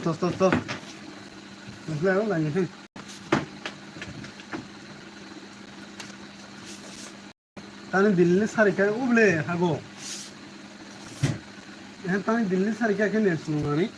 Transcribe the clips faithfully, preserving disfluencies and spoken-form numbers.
Tos, tos, tos. Tos, lai, lai, lai. Tani Delhi ni sari khe uble hago. Ehe tani Delhi ni sari khe khe net sung nani.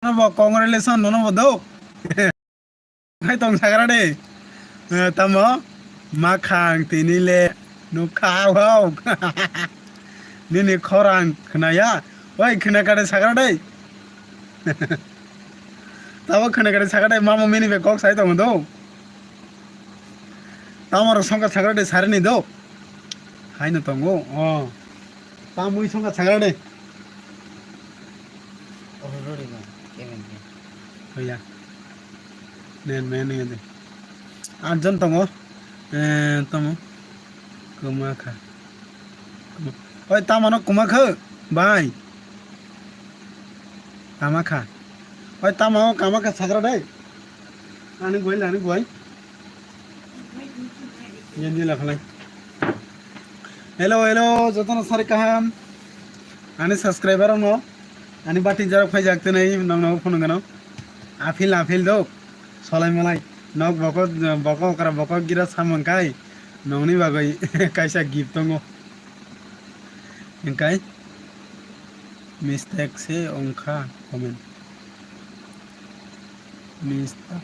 Nono bo congratulation, nono bo do. Hai tong sagra de. Eh, tamo? Makhang tini le nukha hau. Nini khorang khnaya. Oi, khna kade sagra de. Tabo khna kade sagra de, mamo mini be kok sai tong do. Tamo rok songkha sagra de sari ni do. Hai no tongo. Oh. Tamwi songkha sagra de. Oh, rori ba. Kemen ke. Hoya. Nen men ne de. Atjon tongo. Eh, tamo. Kwma kha. Kwma. Oi, tamano kwma kha, bai. Kama kha. Oi, tamano kama kha sagra dai. Ani guai, ani guai. Yen di la khalai. Hello, hello, jotono sari kaham. Ani subscriber no. Ani bati jarok phai jak tenai, nong nong phone gano. Aphil, aphil do. Solai malai. Nok bokok, bokok okra bokok gira samung kai. Nongni bagwi kaisa gift tongo. Hingkai mistake se wngkha comment. Mistake.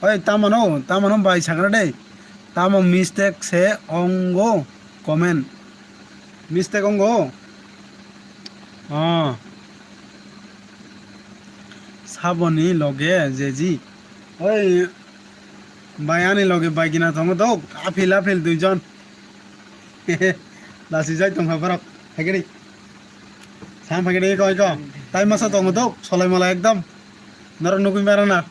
Oi, tamano, tamano bai sakra de. Tamo mistake se ongo comment. Mistake ongo. Oh. Saboni loge jeji. Oi, bai ani loge bai gina tongo dok. Aphil, aphil duijon. Lasi jai tongkha borok. Phagiri. Sam phagiri ko ko. Tai masa tongo dok. Solai malai ekdom. Norok nugui mara na.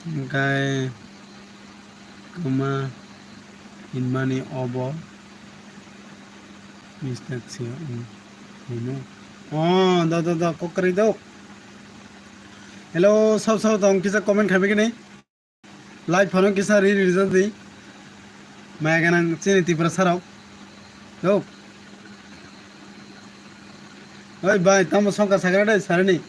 Hwnkhe kwma hinmani obo mistake se wng hino. Oh, da, da, da, kok kwrwi do. Hello, sab, sab tong kisa comment khaibai kini. Live phano kisa ri ri jodi. Maya ganang chini Tripura sarok. Yo. Oi bai, tamo songkha sagra dai sarini.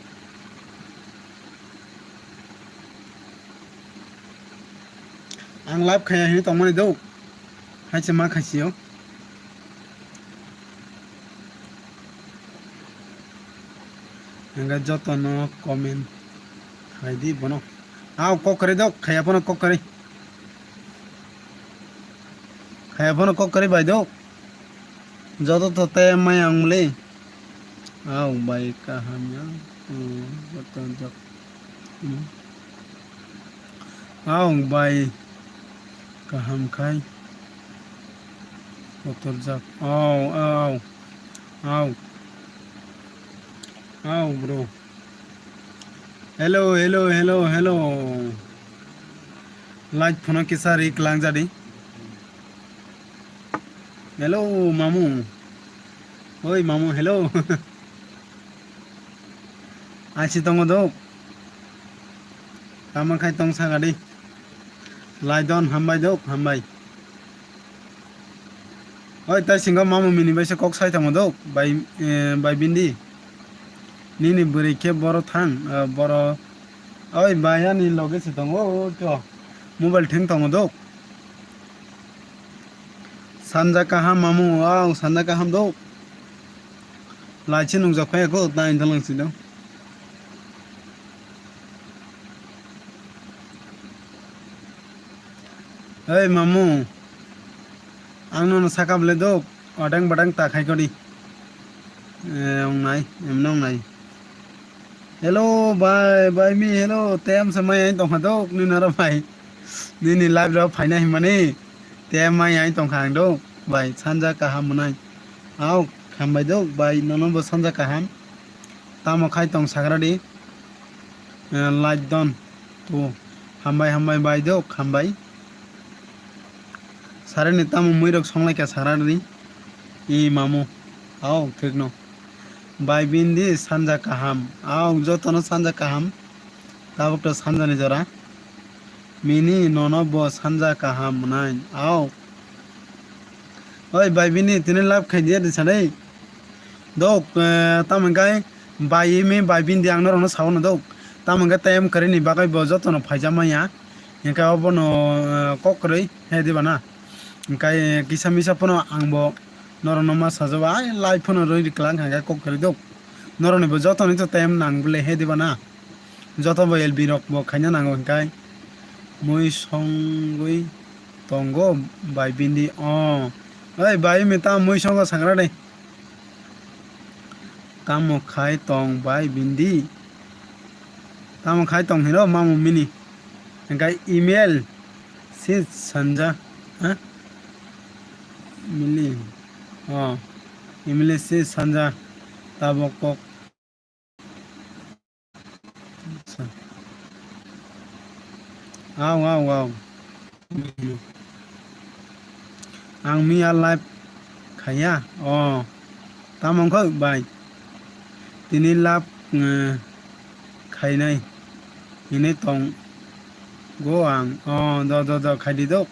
Ang live khaya hini tongmani do. Hai se ma khaisio. Hingke jotono comment khaidi bono. Aw, kok kwrwi dok, khaya phano kok kwrwi. Khaya phano kok kwrwi bai dok. Joto to te maya wng muli. Aw, bai kaham ya. Hmm, joto jok. Hmm. Aw, bai kaham khai. Kotorjak. Aw, aw. Aw. Aw, bro. Hello, hello, hello, hello. Live phone kisa ri klang jadi. Hello, mamu. Oi, mamu, hello. Aisi tongo dok. Tamo khai tong saka di. Laidon, hambai dok, hambai. Oi, tai singo mamu mini bai se kok sai tamo dok. Bai, eh, bai bindi. Nini bwrwi khe boro thang, eh, boro. Oi, bai ani loge se tongo, o to. Mobile theng tongo dok. Sanja kaham mamu, wow, sanja kaham do. Lachi nungjak phai ko, ta intalang si do. Hey mamu, ang nono saka bole do, odeng bodeng ta khai kori. Eh, ong nai, em nong nai. Hello, bai, bai mi, hello, tem sa mai ai tong kha do, ni naro bai. Nini live rok phaina hinmani. Te mai ai tongkha ang do bai sanja kaham mwnai. Au hambai do bai nono bo sanja kaham. Tamo khai tong sagra di. Eh, like don. Tu hambai hambai bai do hambai. Sare ni tamo mui rok songlai kha sagra di. I mamu. Au thik no. Bai bindi sanja kaham. Au jotono sanja kaham. Tabuk to sanja ni jora. Mini nono bo sanja kaham mwnai. Au. Oi bai bini tini love khai diya di sanai. Dok, eh, tamo hingkai bai mi bai bindi ang norokno sao no dok. Tamo hingkai time kwrwi ni bagwi bo jotono phaijak maya. Hingkai obono, eh, kok kwrwi he diba na. Hingkai kisa misa phano ang bo norokno ma sajaba ai live phano rwi riklang hingkai kok kwrwi dok. Norokni bo jotoni to time nang bole he diba na. Joto bo L B rok bo khaina nango hingkai mui songwi tongo bai bindi o. Oi bai mi ta mui songo sangra de. Tamo khai tong bai bindi. Tamo khai tong hino mamu mini. Hingkai email si sanja. Ha? Mili. O. Email si sanja. Tabok kok. Aw, aw, aw. Ang miya live khaiya. O, tamo wngkha bai. Tini live, eh, khainai. Hini tong go ang. O, do, do, do, khaidi do.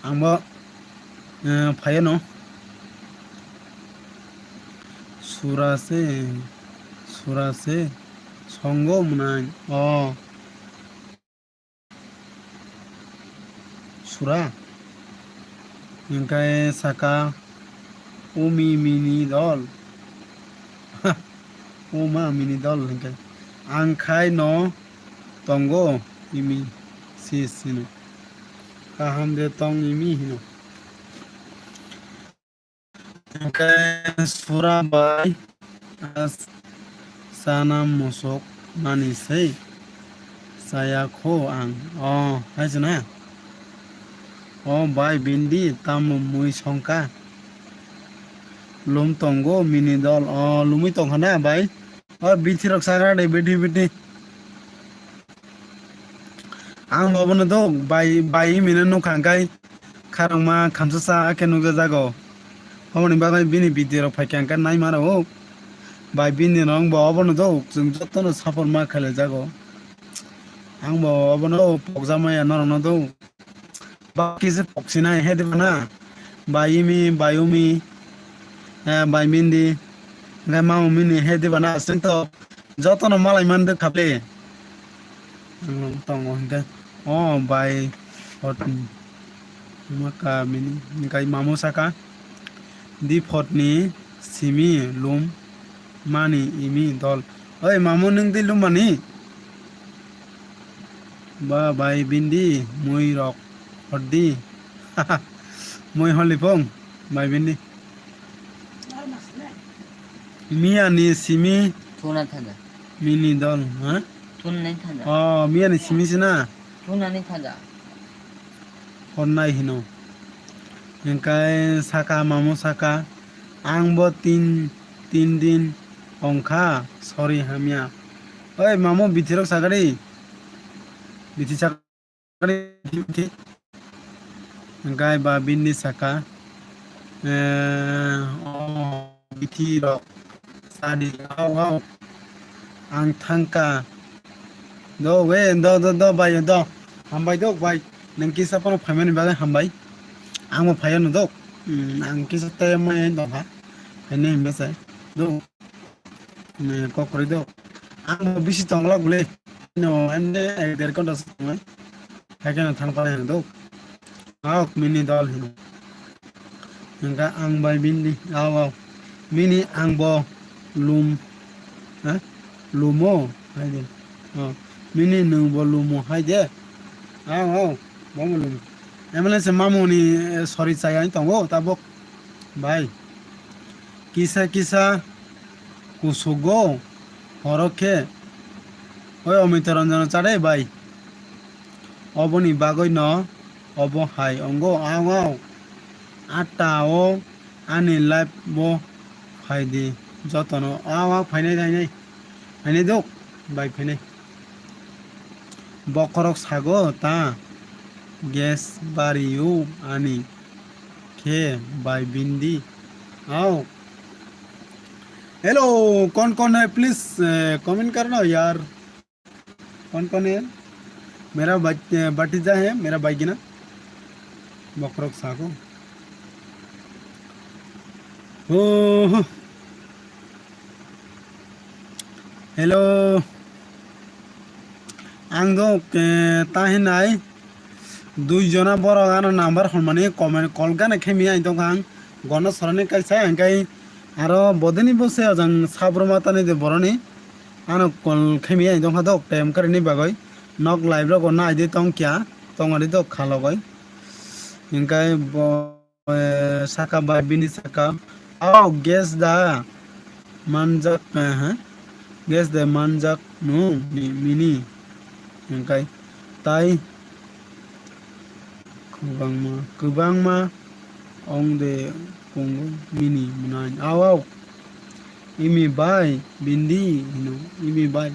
Ang bo, eh, phaiya no. Sura se, sura se. Songo mwnai. O. Sura. Hingkai saka umi mini dol. Uma mini dol hingkai. Ang khai no tongo imi sis hino. Kaham de tong imi hino. Hingke sura bai, ah, chana musuk mani sei chaya kho ang. O, hai se na? O bai bindi tamo mui songka. Lum tongo mini dol. O, lumui tongkha na bai? O, bithi rok sagra de bithi bithi. Ang bo obono do bai, bai mino nukha hwnkhe kharangma khamsa sa akhe nukjajago. Oboni bagwi bini video rok phaikha hwnkhe naima rwo. Bai bini rong bo obono do chwng jotono support ma khlaijago. Ang bo obono pokjakmaya norokno do. Ba kisa poksinai he diba na? Bai imi, bai umi, eh, bai mindi, hwnkhe mamo mini he diba na? Chwng to jotono malai man de khaple. Ang tongo hwnkhe, o bai hotni maka mini, hwnkhe mamo saka, di photni simi lum mani imi dol. Oi mamo, nwng di lum mani? Ba bai bindi mui rok hordi. Mui holi phung bai bindi. Miya ni simi Thuna thanda. Mini dol, ha? Thun nai thanda. Oh, miya ni simi sina. Thuna nai thanda. Honnai hino. Hingkai saka, mamo saka, ang bo tin, tin din ongkha, sorry hamya. Oi, mamo bithi rok sakari. Bithi sakari, bithi. Hingkai ba bini saka, eh, oh, bithi rok sadi, au, au. Ang thangka. Do, we, do, do, do, bai, do. Hambai do, bai. Nang kisa pono phaimani bagwi hambai. Ang bo phaiya no do. Hmm, ang kisa tei mai dong ha. Phainai himba sai. Do. Ne, kok kwrwi do. Ang bo bisi tongla gule. No, ende ek der ghonta se tongnai. Haikhe no thang pala hino do. Aok mini dol hino. Hingkha ang bai bini, aw, aw. Mini ang bo lum, ha? Lumo, hai de. Oh. Mini nwng bo lumo, hai de. Aw, aw. Bo bo lumo. Emle se mamoni, eh, sorry chai ani tongo, tabok. Bai. Kisa kisa kusugo, horo khe. Oi omito ronjono chade, bai. Oboni bagwi no obo hai ongo, aw, aw. Ata o ani live bo phai di jotono. Aw, aw, phainai, phainai. Phainai dok, bai phainai. Bokhorok sago ta gas bari o ani khe bai bindi. Aw. Hello, kon kon hai, please, eh, comment karna yaar. कौन कौन है? मेरा बच-, अ, भतीजा है, मेरा भाई गिना। Bokhorok sago. Oh. Hello. Ang do, eh, ta hinai. Dui jona borok ano number hwnmani comment call gana khe mi ang tongkha ang. Gono sorani kaisa hingkai aro bodini bo se ajang sabro matani de boroni. Ano call khe mi ang tongkha dok tem karini bagwi. Nok live rogo nai de tong kya tongari dok khalogoi. Hingkai bo, eh, saka bai bini saka. Oh, guest da. Manjak, eh, ha? Guest da manjak no mi-, mini. Hingkai tai kwbangma, kwbangma ong de kongo mini mwnai. Aw, aw. Imi bai, bindi, hino, imi bai.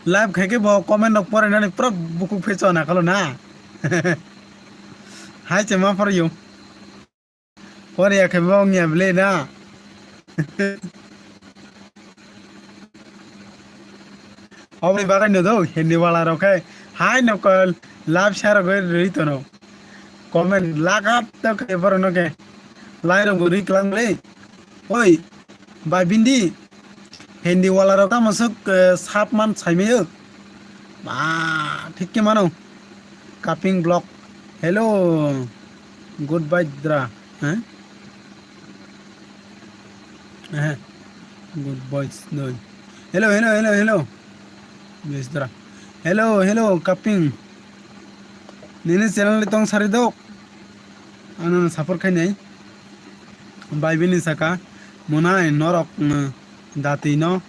Live khaikhe bo comment rok porainani pura bukuk phecho na khalo na. Hai se ma poriyo. Poriya khe bo wngya bwle na. Oboni bagwi no do, Hindi wala rok khe. Hai no kol, love share rok rwi tono. Comment lagat to khe borok no khe. Lai rok bo rwi klang le. Oi, bai bindi. Hindi wala rok tamo swk, eh, sap man sai mai o. Ba, thik khe mano. Kaping block. Hello. Goodbye dra. Eh? Eh. Good boys noi. Hello, hello, hello, hello. Yes dra. Hello, hello, Kaping. Nini channel ni tong sari dok. Ano support khainai. Bai bini saka. Munai norok, mm, dati no.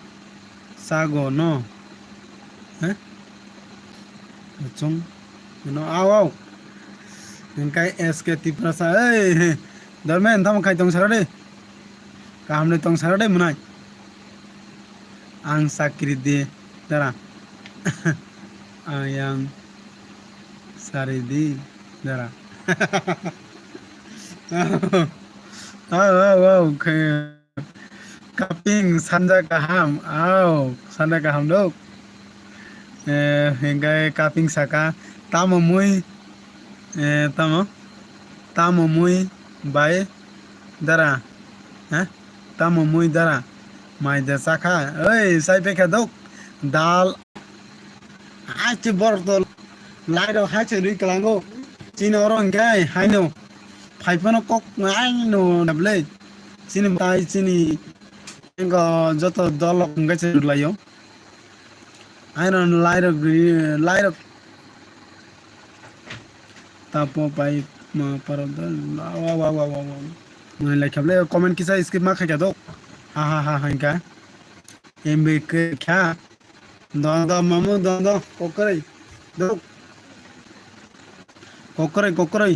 Sago no. He? Chung. No, aw, aw. Hingkai S K Tiprasa. Ei, he. Dormen, tamo khai tong sara de. Kaham de tong sara de munai. Ang chakri de. Dara. ayang saridi dara. Au, au, au, khe kaping sanja kaham, au, sanja kaham dok. Eh, hingke kaping saka, tamo mui, eh, tamo, tamo mui bai dara, eh, tamo mui dara, mai da chakha, oi, sai pekha dok, dal, Hai se borok to lai rok hai se rwi kwlango. Chini oro hwnkhe haino phai phano kok haino dablei. Chini tai chini joto dol rok hwnkhe se rwlaio. Haino lai rok rwi, lai rok tapo pai ma parok da wa wa wa wa wa. Mwnwi lai khablai comment kisa skip ma khaikha dok. Ha ha ha ha hwnkha. M B K kha. Don don mamu don don kokoroi. Dok. Kokoroi kokoroi.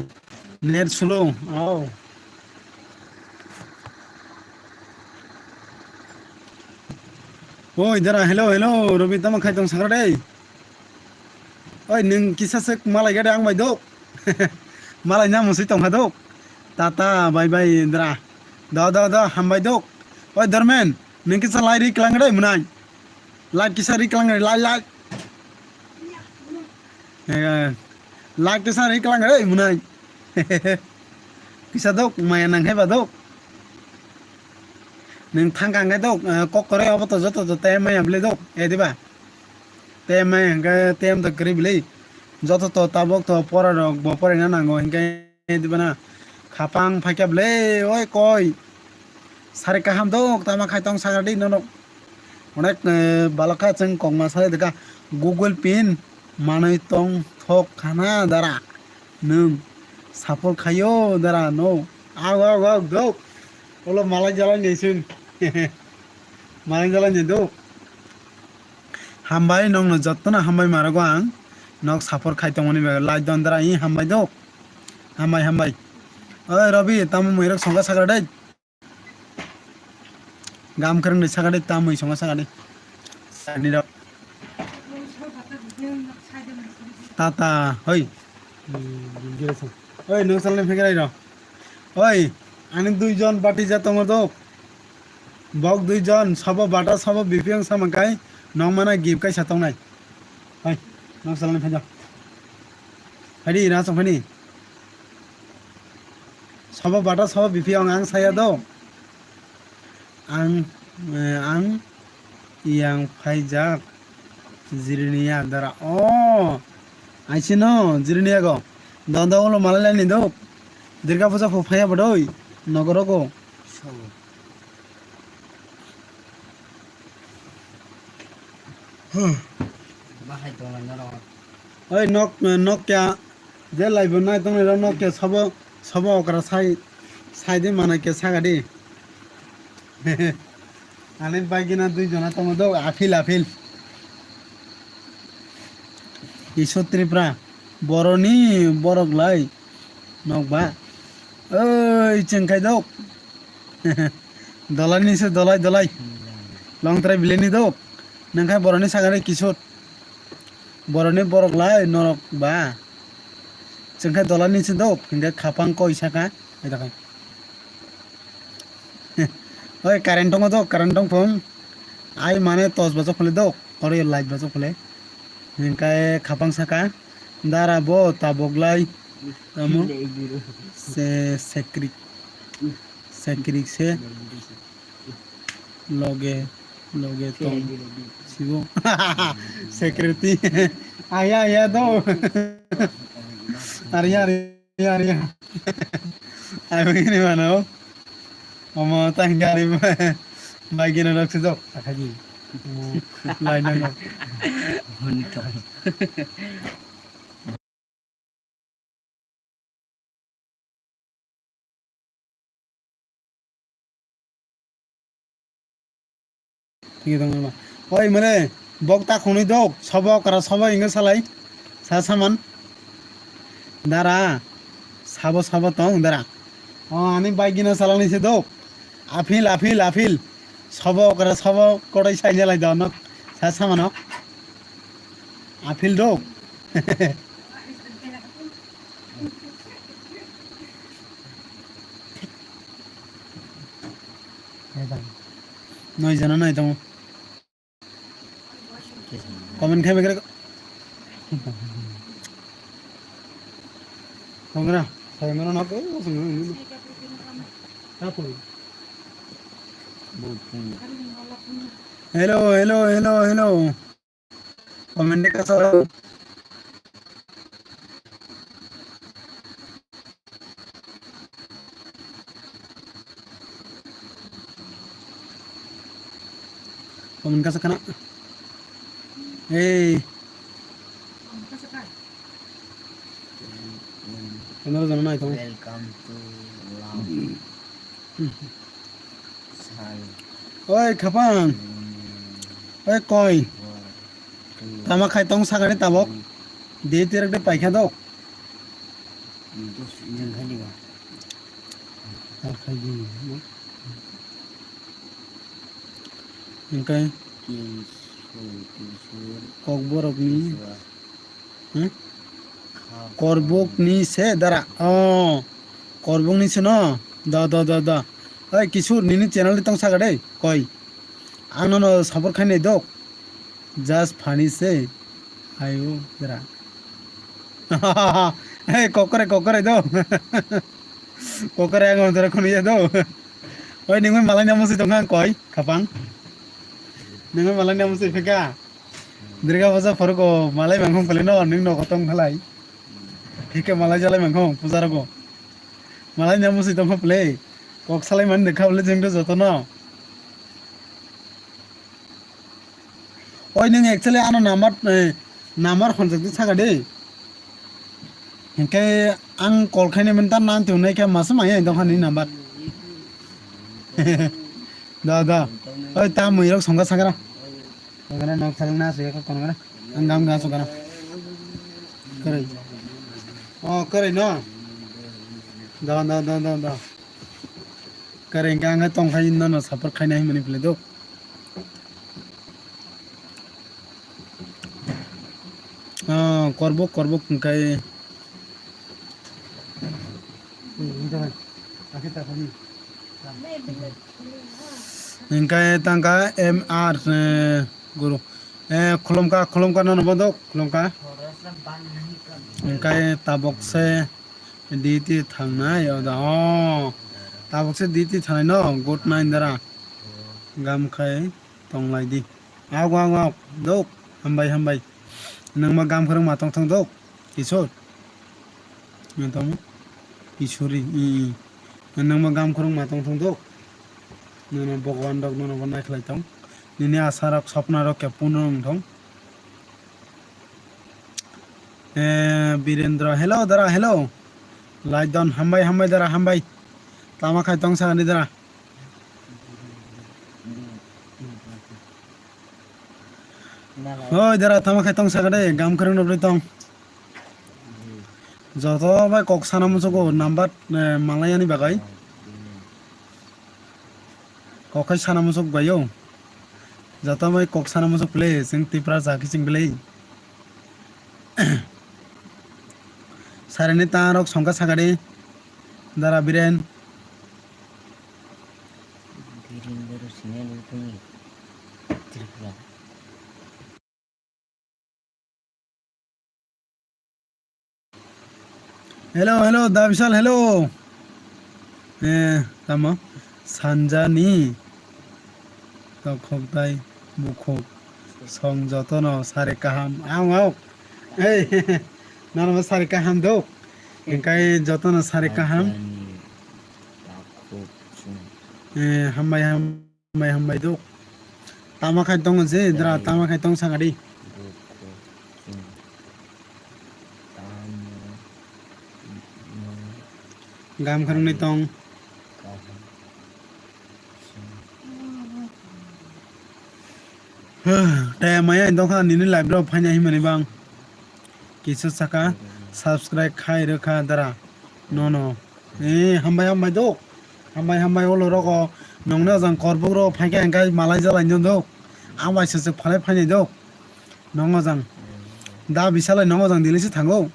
Net slow. Oh. Oi dara hello hello Robi tamo khai tong sakra dei. Oi nwng kisa se malai gade ang bai dok. Malai na musui tong kha dok. Tata bai bai dara. Do do do hambai dok. Oi Dormen nwng kisa lai ri klang dei munai. Like kisa ri klang ri, like, like. Eh, like kisa ri klang ri, munai. Kisa dok, maya nang hai ba dok. Neng thang kang hai dok, eh, kok kore obo to joto to te maya bele dok, eh, diba? Te maya hingke tem to kri bele. Joto to tabok to pora rok bo pore na nango hingke. Diba na? Khapang phaikha ble, oi koi. Sari kaham dok, tama khai tong sagra di nono. Onek, eh, balokha chwng kokma sai deka. Google pin manwi tong thok khana dara. Nwng sapor khayo dara no. Aw, aw, aw, dok. Olo malai jalai ni chwng. Malai jalai ni dok. Hambai nokno jotono hambai marogo ang. Nok sapor khai tongmani bagwi like don dara, ih, hambai dok. Hambai, hambai. Oi, Robi, tamo muirok songkha sakra dei. Gam kwrwngni sakha dei, tamo mui songkha sakha dei. Sani rok. Tata, hoi. Oi, nwng salni phegrai rok. Oi, ani duijon bati ja tongo dok. Bok duijon, sabo bata, sabo bipiyang sama kai, nong mana gift kaisa tongnai. Hai, nong salani phaida. Phaidi, ira chong phaidi. Sabo bata, sabo bipiyang ang saya do. Ang, eh, ang yang phaijak. Jiriniya dara. Oh, aisino, jiriniya go. Dondo ulo malai ni dok. Durga puja pho phaya bodoi. Nogoro go. Bahai tongla norok. Oi, nok, nok kya, je laibo nai tongnai rok nok kya sabo, sabo okra sai, sai di mana kya saga di. Ani bagina dui jona tongo do, aphil, aphil. Isot Tripura, boroni borok lai, nokba. Oi, chengkai dok. Dolai ni se dolai, dolai. Long trai bilai ni dok. Nangkai boroni sagare kisot. Boroni borok lai norok ba. Chengkai dolai ni se dok. Hingke khapang koi saka. Ai dakai. Oi, current tongo dok, current tong phung. Ai mane torch bachok phale dok. Oro light bachok phale. Hingke khapang saka. Dara bo tabok lai. Amo. Se sekrik. Sekrik se. Loge, loge tong. Sibo. Security. Aya, aya do. Ari, ari, ari. Ari ini mana? Omo tang gari bai gina rok sejok. Akhaji. Lai nang. Honi tong. Oi mane bok ta khonwi dok, sobo okra sobo inge salai. Sa saman. Dara. Sabo sabo tong dara. O ani bike gina salani se dok. Aphil, aphil, aphil. Sobo okra sobo kotai sai jalai do nok. Sa samano. Apil do. Noi jana nai tongo. Comment khai begre. Kongra, sai mano na ko. Hello, hello, hello, hello. Comment ka sa. Comment ka sa kana. Hey. Pondro jona nai tongo. Welcome to love. Oi, khapang. Oi, koi. Tama khai tong sakani tabok. De terek de paikha dok. Hingkai. Kokborok ni. Hmm? Korbuk ni se dara. Oh, korbuk ni se no. Da, da, da, da. Oi, Kishore, nini channel ni tong saka dei. Koi. Ang nono support khai nai dok. Just funny se. Ayo, dara. Hey, kokore, kokore do. Kokore ang dara khunu ya do. Oi, ningwi malai namu si tong kha koi, khapang. Ningwi malai namu si phika. Durga puja phorok o malai mangkhong pele no, ning no kotong khalai. Hike malai jalai mangkhong puja rogo. Malai nya musi tongkha pele. Kok salai mani dekha pele jeng joto no. Oi nung actually ano number, eh, number honjak di saka de. Hingke ang call khaini menta nan tu nai khe masa maya dongkha ni number. Da, da. Oi, ta mui rok songkha sakra. Sakra nok saleng na suya ka kono na. Ang gam ga sokara. Kare. Oh, kare no. Da, da, da, da, da. Kare hingke ang tong khai no no support khaina himani pele do. Ah, korbok, korbok hingkai. Hingkai tangka M R, eh, guru. Eh, khulumka, khulumka nono bodo, khulumka. Hingkai tabok se D T thangnai, oda, oh. Tabok se D T thangnai no, good night dara. Gam khai tonglai di. Ago, ago, ago. Dok. Hambai, hambai. Nangma gam khorang ma tong thong dok. Kishore. Nang tong. Kishori. I, i. Nangma gam khorang ma tong thong dok. Nono Bhagwan dok nono bo naikhlai tong. Nini asa rok, sopna rok khe puno wng thong. Eh, Birendra, hello, dara, hello. Lai don, hambai, hambai, dara, hambai. Tama khai tong sagani, dara. Hoi, dara, tama khai tong sagade, gam kharang nobri tong. Joto bai kok sana musugo, number, eh, malai ani bagai. Kok khai sana musuk bai o. Joto bai kok sana musuk pele, sing Tipra jaki sing bele. Sarani ta rok songka sagade, dara Biren. Biren dara sini lu tuni Tripura. Hello, hello, da Bishal, hello. Eh, tamo? Sanjani. Tokhok dai, bukhuk. Song jotono sari kaham. Ang, ang. Hey, nono sari kaham do. Engkai jotono sari kaham. Sanjani. Takhuk chung. Eh, hambai ham. Hambai, hambai do. Tama khai tongo je, dra, tama khai tong saka di. Gam kharwngni tong. Te maya indokha nini live rok phaina himani bang. Kisu saka subscribe khai rwkha dara. No, no. Eh, hambai, hambai do. Hambai, hambai, olo rogo. Nongno jang korbuk ro phaikha hingkai malai jalai no do. Ang bai se se phalai phainai do. Nongo jang. Da Bisal no mojang dili se thango.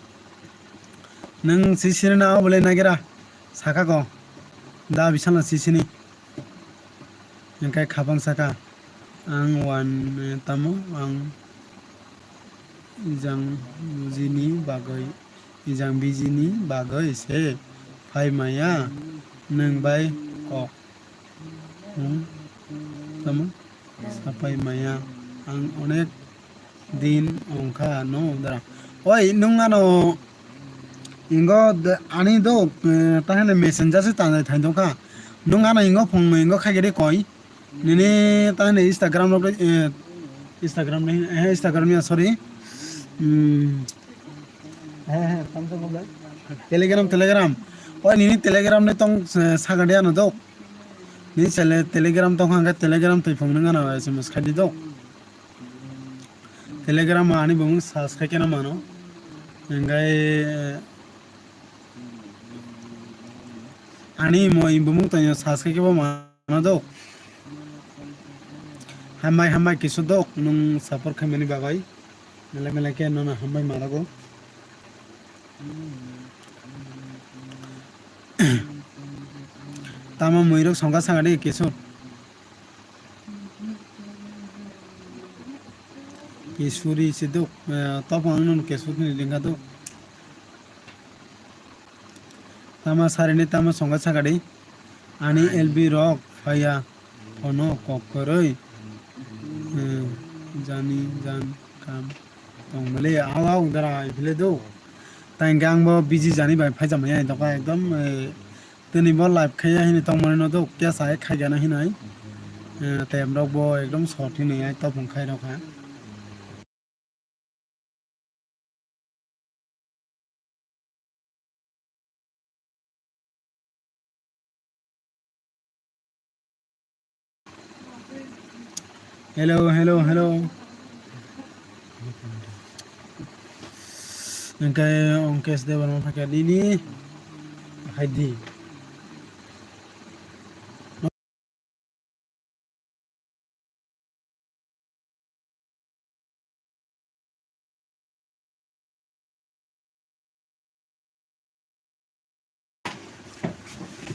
Nwng si sini na obole nagira. Saka ko. Da Bisal no si sini. Hingkai khapang saka. Ang wan, eh, tamo ang ijang bujini bagwi, ijang bijini bagwi se phai maya nwng bai kok. Hmm? Tamo? Sapai maya. Ang onek din ongkha no dara. Oi, nung ano ingo de-, ani do, eh, tahene messenger se tanai thai dongkha. Nung ano ingo phone no ingo khaigede koi. Nini tahene Instagram rok, eh, Instagram ni, eh, Instagram ni, sorry. Hmm. He, he, tamo se bole. Telegram, Telegram. Oi, nini Telegram ni tong, eh, sagade ano do. Ni sele Telegram tong hangke Telegram twi phone nung ano S M S khaidi do. Telegram ani bumung search khai kena mano. Hingkai ani mo bumung tanya search khai kebo mano do. Hambai hambai kisu do nung support khaimani bagwi. Mele mele ke nono hambai marago. Tamo muirok songkha sangadi kisu. Kisuri siduk, eh, topong ang nung kisuri ni ringkha duk. Tama sarini tama songkha sakadi. Ani L B rok phaya phono kok kwrwi, eh, jani jan kam tong bele awa ungdara iphile duk. Tangke ang bo busy jani bai phaijak manya doka ekdom, eh, Tini bo live khaiya hini tongmani no do kesa hai khaigana hinai. Eh, tem rok bo ekdom short hinwi ai topung khai rok ha. Hello, hello, hello. Hingke Ongkesh Debbarma phaikha nini hai di.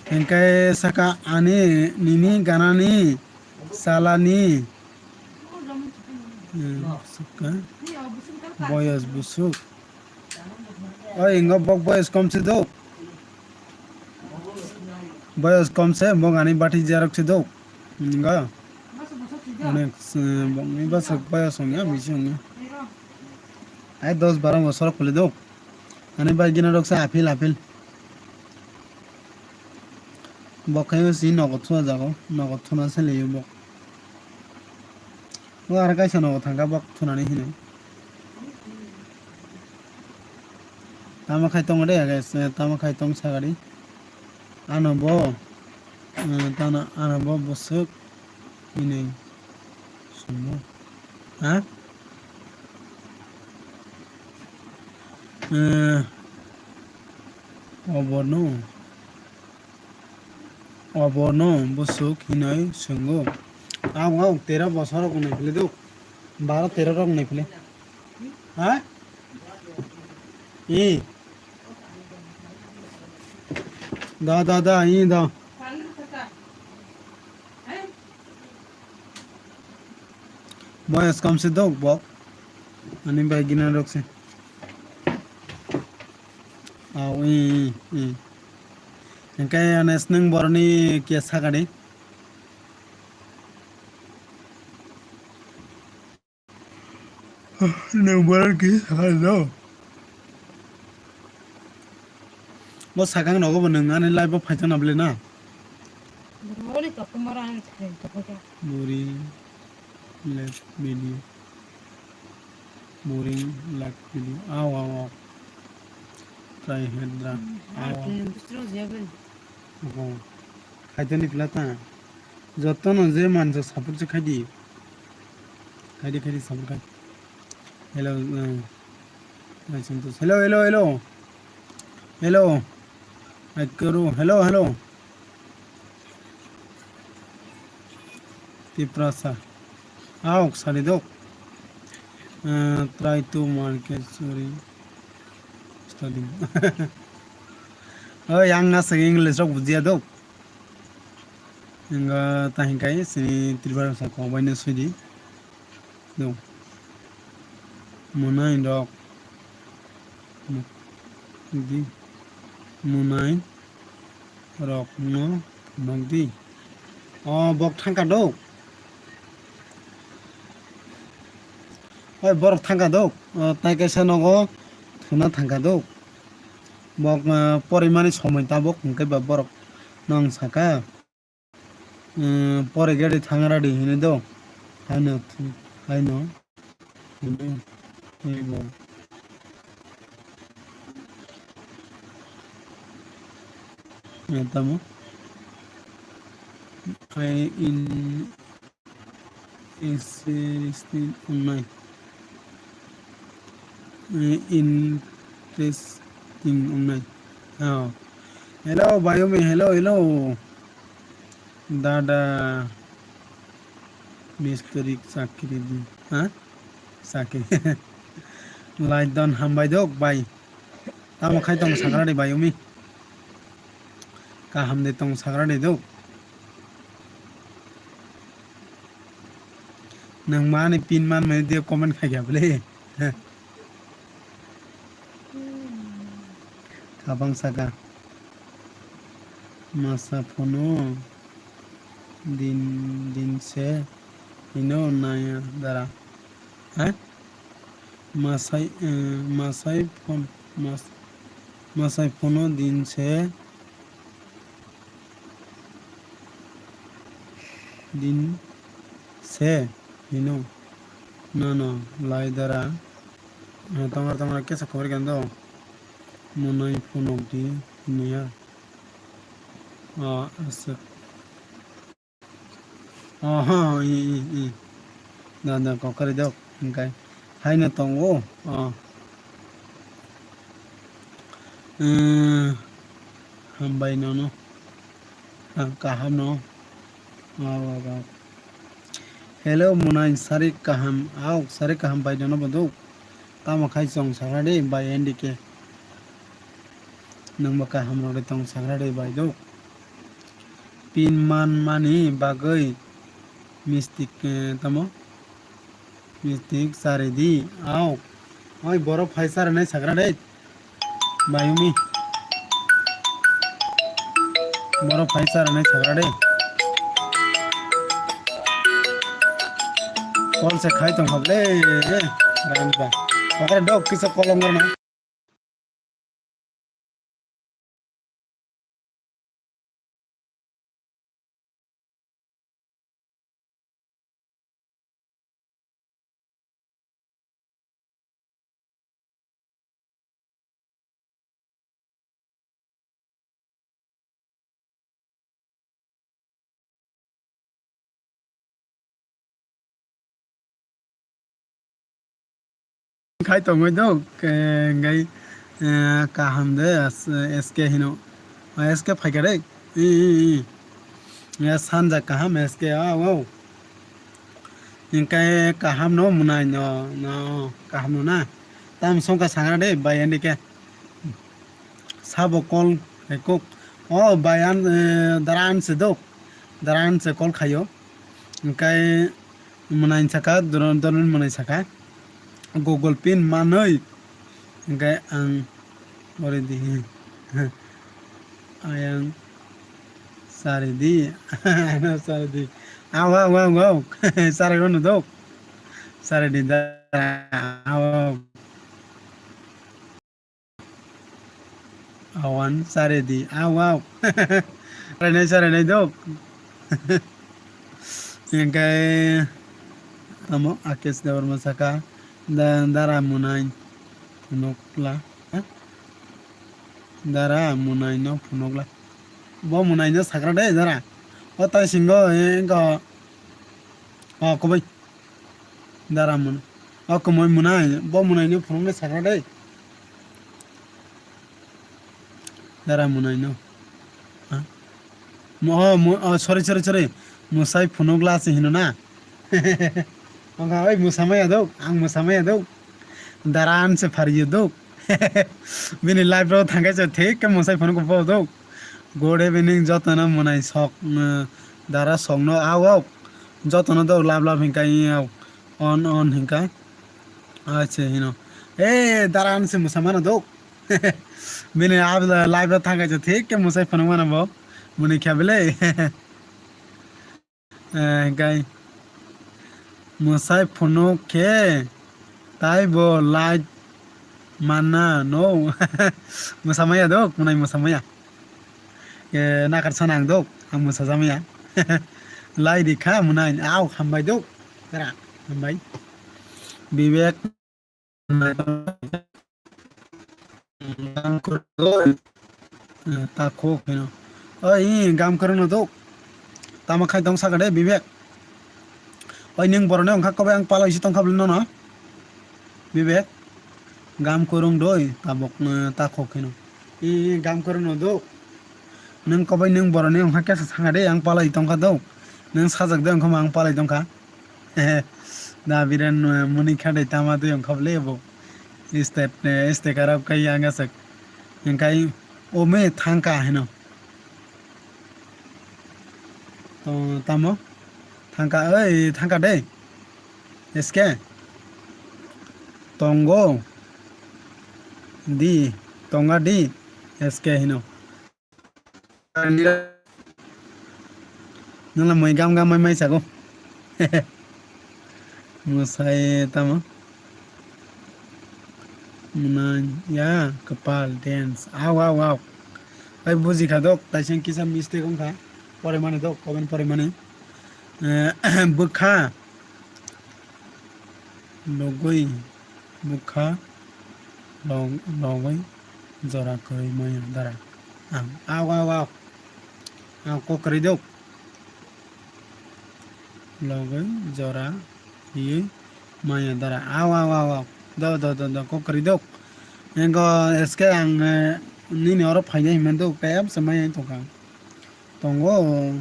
Hingke saka ani nini ganani salani, eh, saka boyos busuk. Oi, ingo bok boyos kom se do. Boyos kom se, bok ani bati jerok se do. Ingo. Onek, eh, bok ni basa boyos ongya, bisi ongya. Ai dos baro bosor kuli do. Ani bai gina rok se apil, apil. Bok khayo si nogo thua jago, nogo thuna se leyo bok. Bo aro kaisa nogo thangkha bok thunani hinwi. Tamo khai tongo de, guys, eh, tamo khai tong sagadi. Ano bo, eh, tano ano bo bwswk hinwi sumo. Ha? Eh, obono. Obono bwswk hinwi swngo. Ang, ang tero bosor rok wngwi philidok. Baro tero rok wngwi phili. Ha? I. Da, da, da, i da. Boyos kom se dok bok. Ani bai gina rok se. Au, i, i, i. Hingke anes nwng boroni kiya sakani. Nwng boroni kiya sakani no. Bo sakang nogo bo nwng ani live bo phaijak na bole na. Boroni kokomora ang thai tokota. Muri. Live video. Boring live video. Aw, aw, aw. Try hendra. Aw, aw. Oho. Khaitoni pila ta. Jotono je manjak support se khaidi. Khaidi, khaidi support khai. Hello, uh, hello, hello, hello. Hello. Aikaru. Hello, hello. Tiprasa. Aw, sari dok. Uh, try to market, sorry. Studying. Oh, yang na sing English rok bujiya dok. Enga tahin kai sini Tripura sa kok bai no sui di. Dok. Monai dok. Di. Monai. Rok no phunuk di. O bok thangka do. Oi borok thangka do. O tai kaisa nogo thuna thangka do. Bok, eh, porimani somoi tabok hwnkhe ba borok nang saka. Eh, pore gari thangra di hini do. Haino, haino. Hini, hini. Ya, tamo. Hai in, interesting wngnai. Eh, interesting wngnai. Oh. Hello, Bayumi, hello, hello. Dada mistri chakri di, ha? Chakri. Lai don hambai dok bai. Tamo khai tong sagra di bai umi. Kaham de tong sagra di dok. Nang mani pin man mani dia comment khai kya bole. Kabang saka. Masa phono din din se hino naya dara. Ha? Masai, eh, masai phon, mas-, masai phono din se, din se hino. No, no, lai dara. Eh, tongra, tongra, kesa khobor kendo. Monai phunuk di, niya. Ah, aswk. Oho, i, i, i. Da, da, kokari dok, hingkai. Haino tongo, oh. Eh, hambai nono. Ha, kaham no. Oh, oh, oh. Hello, Munai, sari kaham. Aok, sari kaham bai nono boduk. Tamo khai chong sagra de, bai N D K. Nangbo kaham rok de tong sagra de, bai dok. Pin man mani bagwi mistik, eh, tamo? Mistik chari di, au. Oi, borok phai chara nai sagra de. Bayumi. Borok phai chara nai sagra de. Call se khai tong kha le. Ran ba. Pakar dok kisa kolong na. Khai tongwi do, ke-, ngai, eh, kaham de, as-, S K hino. Ah, S K phaikha de. I, i, i. Ya sanja kaham S K, ah, wow. Hingke kaham no mwnai no, no, kaham no na. Tam songkha sangra de, bai N D K. Sabo call khaikuk. O bai an, eh, dara an se dok. Dara an se call khaio. Hingke mwnai saka, doron, doron mwnai saka. Google Pin manwi. Hingke ang ori di. Ayang sari di. Ano sari di. Aw, aw, aw, aw. Sari no dok. Sari di da. Aw, aw. Awan sari di. Aw, aw. Sari nai, sari nai dok. Hingke tamo Akesh Debbarma saka da-, dara mwnai phunukla. Ha? Dara mwnai no phunukla. Bo mwnai no sakra de dara. O tai singo, eh, engko. O kubai. Dara mwnai. O kumui mwnai. Bo mwnai no phunukna sakra de. Dara mwnai no. Ha? Mo-, o, mo-, o, sorry, sorry, sorry. Mwsai phunukla se hino na. Wngkha oi mwsamaya dok, ang mwsamaya dok. Daran se phariyo dok. Bini live rok thangkhe se thik khe mwsai phone ko bo dok. Good evening jotono mwnai sok, eh, dara sokno au au. Jotono dok lab lab hinka i au. On on hinka. Ache hino. Eh, daran se mwsamano dok. Bini ab live rok thangkhe se thik khe mwsai phone mano bo. Mwnai khe bele. Eh, gai. Mwsai phunuk khe taibo light manna no. Mwsamaya dok, mwnai mwsamaya. Eh, nakar sana ang dok, ang mwsajamaya. Lai di kha mwnai, au hambai dok. Kara, hambai. Bibek. Gam kwrwngno dok. Eh, ta khuk hino. Oi, gam kwrwngno dok. Tamo khai tong saka de, Bibek. Oi, nwng boroni wngkha kobai ang palai si tongkha bwlwi nono. Bibek. Gam kwrwng doi, tabok, eh, ta khuk hino. I, gam kwrwngno dok. Nwng kobai nwng boroni wngkha kesa saka de, ang palai tongkha dok. Nwng sajak de wngkha ma ang palai tongkha. Da biran, eh, muni kha dai tama twi wngkha bwle bo. State, eh, sticker up kai yang asak. Engkai ome thangka hino. To, tamo? Thangka, oi, thangka dei. S K. Tongo. Di, tonga di. S K hino. Nala moi gam gam mai mai sago. Mwsai tamo. Mwnai ya kwpal dance. Au, au, au. Ai buji kha dok, taisang kisa mistake wngkha. Pore mani dok, comment pore mani. Eh, bwkha. Logwi bwkha log-, logwi jora kwrwi maya dara. Ang, au, au, au. Ang kok kwrwi dok. Logwi jora hiwi maya dara. Au, au, au, au. Do, do, do, do, kok kwrwi dok. Engo S K ang, eh, nini oro phainai himna dok, kayam se maya tongkha. Tongo.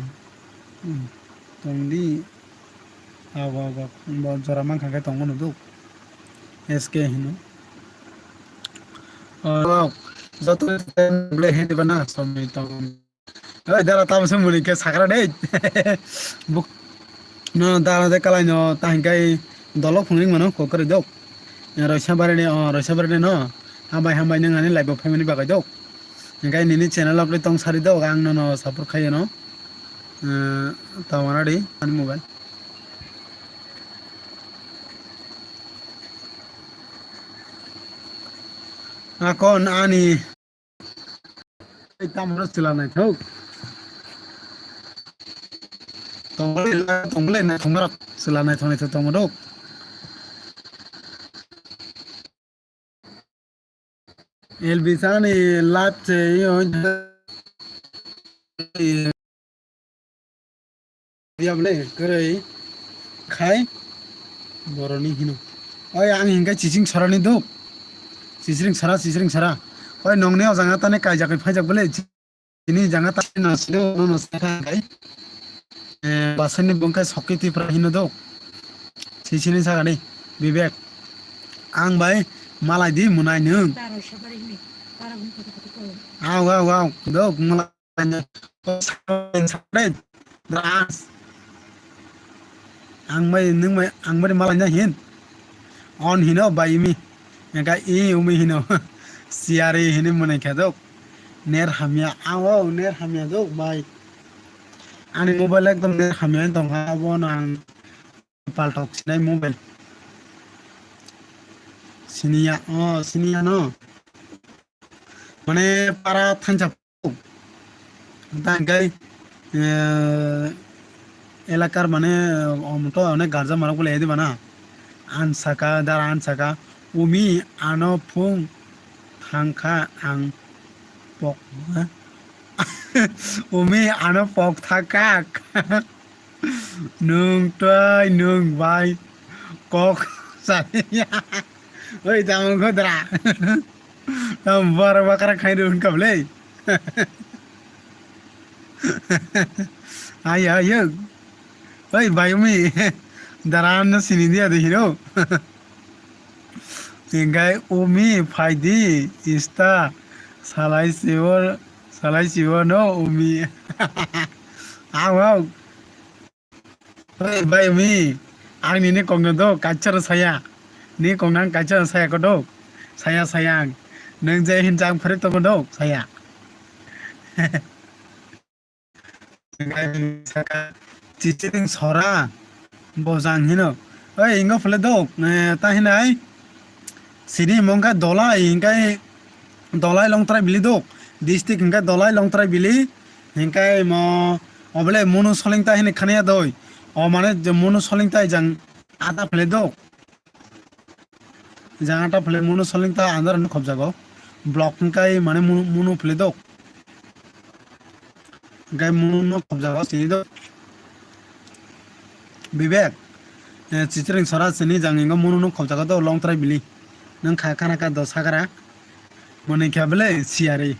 Hmm. Tongdi. Ago, ago. Bo jora mankha khe tongo no duk. S K hino. Oh, joto ble hindi bana somni tong. Oi, dara tamo se muni khe sakra dei. Buk-, no, dara de kalai no, ta hinkai dolok phungring mano, kokori dok. Roisa bari ni, oh, roisa bari ni no. Hambai, hambai, nang ani live bo family bagai dok. Hinkhe nini channel o khe tong sari do, ang nono support khaio no. Eh, tongmani di ani mobile. Akon ani. Ei, tamro chwla naithok. Tongle, tongle naithok, chwla naithok, naithok tongmani do. L B sani live se yo. Yamle kwrwi khai boroni hino. Oi ang hinkai chiching sarani duk. Chichring sara, chichring sara. Oi nongni o janga tani kaijak phajak bole. Ini janga tani no silo no no saka kai. Eh, basani bungkai sokki tipra hino duk. Chichini sagani Bibek. Ang bai malai di munai nung. Aw, aw, aw. Duk malai. Ang bai nung bai, ang bai malai na hin. On hino bai imi. Engka i umi hino. Siari hini munai khe duk. Ner hamya. Aw, aw, ner hamya duk bai. Ani mobile ekdom ner hamya tongkha, abo no ang paltok sinai mobile. Siniya, oh, siniya no. Mane para thansa. Tangkai, eh, elakar mane, om to onek garja marok bole edi bana. Ansaka, dara ansaka. Umi ano phung thangkha ang pok. Umi ano pok thakak. Nung twi nung bai kok saniya. Oi, tamo khodra. Tam bar bakra khai run kablei. Ayo, ayo. Oi, bai umi. Daran no sini dia de hino. Hingkai umi phaidi ista salai sibo salai sibo no umi. Ang ang. Hei bai umi, ang nini kokno do kaisa rw saya. Ni kokno ang kaisa rw saya kodo. Saya saya ang. Nwng je hinjak phari tongo do saya. Saka chichiring sora bojang hino. Oi ingo phule do, eh, ta hinai. Sini mongka dolai hinkai dolai longtrai bili dok. District hinkai dolai longtrai bili. Hinkai mo obole munu solingta hini khania doi. O mane je munu solingta jang ada phele dok. Jang ada phele munu solingta andar no khobjago. Block hinkai mane munu, munu phele dok. Hinkai munu no khobjago sini dok. Bibek, eh, chichiring sora sini jang ingo munu no khobjago do longtrai bili. Nang kha khana ka do sakara. Mone kha bele siyari.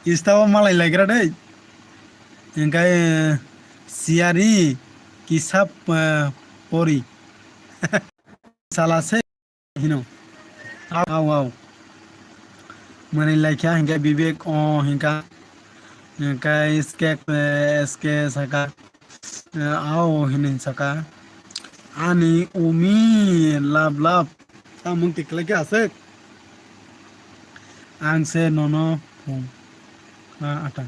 Ista o malai laikra dei. Hinkai, eh, siyari kisap, eh, pori. Sala se hino. Au, au, au. Mani laikha hinka Bibek o hinka. Hinka S K, eh, S K saka. Eh, au hini saka. Ani umi lab lab. Samung tiklai khe aswk. Ang se nono pung. Ah, ata.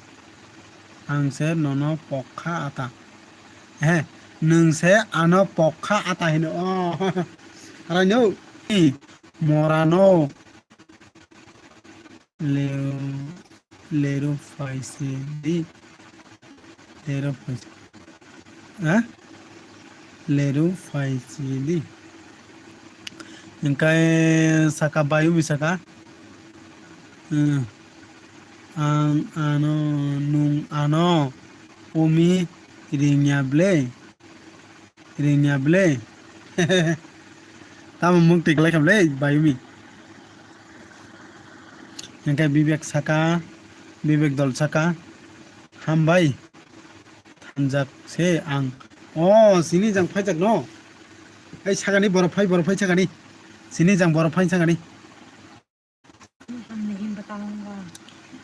Ang se nono pokha ata. He, nwng se ano pokha ata hino. Oh. Araino. Morano. Leru, leru phaisi di. Leru phaisi. Ha? Leru phaisi di. Hingkai saka bayu mi saka. Hmm. Ang ano, nung ano, umi ringya ble. Ringya ble. Tamo muk tik lai kable, bayumi. Hingke Bibek saka, Bibek dol saka. Hambai. Thanjak se ang. O, sini jang phaijak no. Ai sagani borok phai, borok phai sagani. Sini jang borok phai sagani.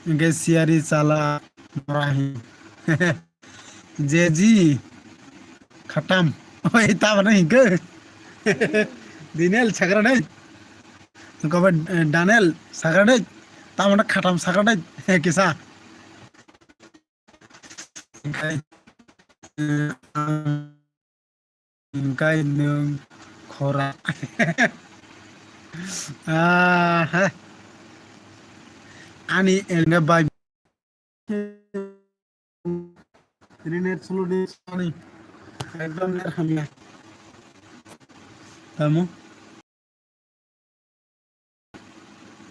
Hingke siyari chala mora hi. Jeji khatam. Oi, tabana hingke. Daniel sakra nai. Kobe, eh, Daniel sakra nai. Tabana khatam sakra nai. Kisa. Hingke, eh, ang Hingkai nwng khora. Ah, ha. Ani elga bai. Ini net slow di sini. Ekdom net hamya. Kamu?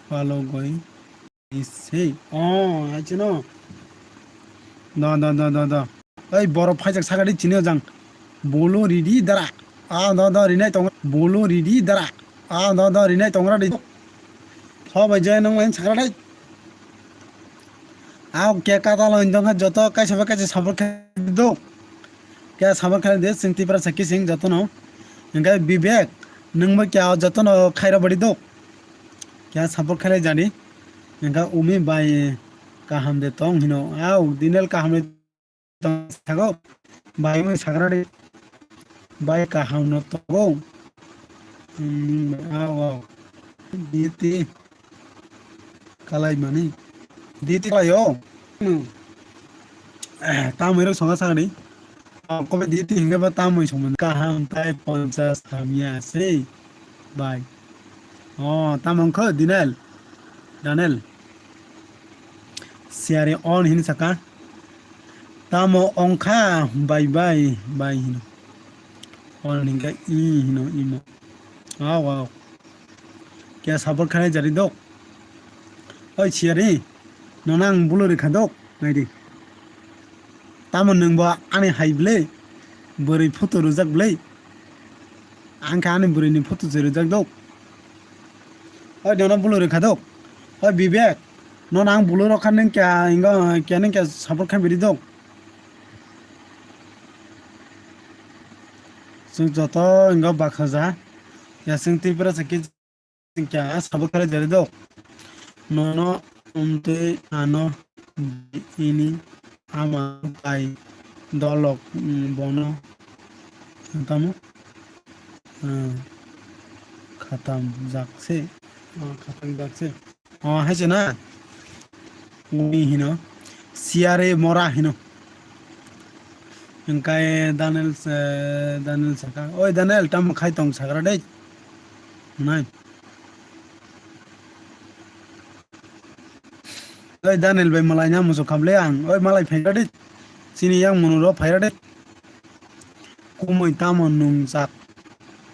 Palo goi. Sei. Oh, achino. Da, da, da, da, da. Ei, borok phaijak sakadi chini ojang. Bolo ridi dara. Ah, da, da, rinai tongra. Bolo ridi dara. Ah, da, da, rinai tongra di. Sobai jai nang lain sakra dai. Ah, ke kata lo indong joto kaisa ba kaisa support khe do. Khe support khe de sing tipra sakki sing joto no. Engkai Bibek, nang ba kya joto no khaira badi do. Kya support khe jani. Engka umi bai kaham de tong hino. Au, Dinel kaham de tong sago. Bai umi sagra de. Bai kaham no tongo. Hmm, au, au. Diti. Kalai mani. Diti kalai o. Hmm. Eh, tamoi rok songa sagani. Oh, kobe diti hinga ba tamoi songmani. Kaham tai ponchas hamya sei. Bai. Oh, tamo wngkha Dinel. Daniel. Siari on hin saka. Tamo wngkha bai bai bai hin. On hinga i hino imo. Wow, wow. Kya sabor khanai jari dok. Oi siari. Nono ang bulu rikha dok. Naidi. Tamo nwng bo ani hai ble, bwrwi photo rwjak ble. Ang khe ani bwrwini photo se rwjak dok. Oi, nono bulu rwkha dok. Oi, Bibek, nono ang bulu rwkha nwng kya, ingo, kya nwng kya support kha bidi dok. Chwng joto wngkha bakhaja. Ya chwng Tripura se khe chwng kya sabo khlai jari do. Nono umtwi ano ini ama bai dolok, mm, bono tamo, mm, khatam jak se. Oh, khatam jak se. Oh, hai se na. Uni hino. Siare mora hino. Hingkai Daniel, eh, Daniel saka, "Oi Daniel, tamo khai tong sakra dei?" Nai. "Oi Daniel bai malai na musu khamle ang. Oi malai phaira dei. Chini yang munu ro phaira dei." Kumui tamo nungjak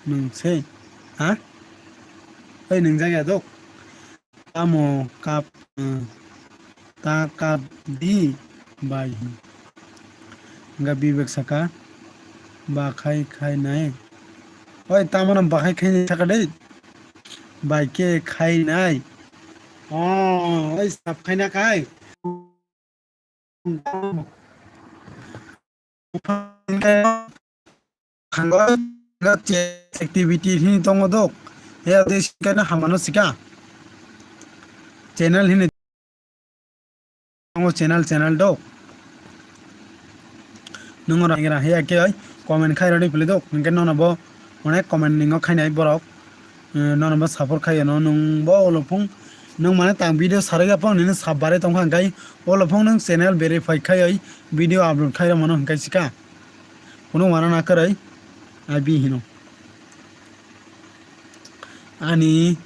nung se? Ha? Oi nungjak ya dok? Tamo kap, eh, ta kap di bai. Hingkha Bibek saka, ba khai khai nai. Oi, tamo no ba khai khai nai saka dei. Bai khe khai nai. Oh, oi sap khai na khai. Thango, activity hini tongo dok. He ade sikano hamano sika. Channel hini tongo, channel, channel dok. Nungo rangira he ake oi comment khai rani pele dok. Hingke nono bo onek comment ningo khainai borok. Eh, nono bo support khai no nwng bo ulo phung nwng mane tang video sarai ya phang nini sab bare tong kha hingkai ulo phung nwng channel verify khai oi video upload khai rw mano hingkai sika. Kunu wana na kwrwi, abi hino. Ani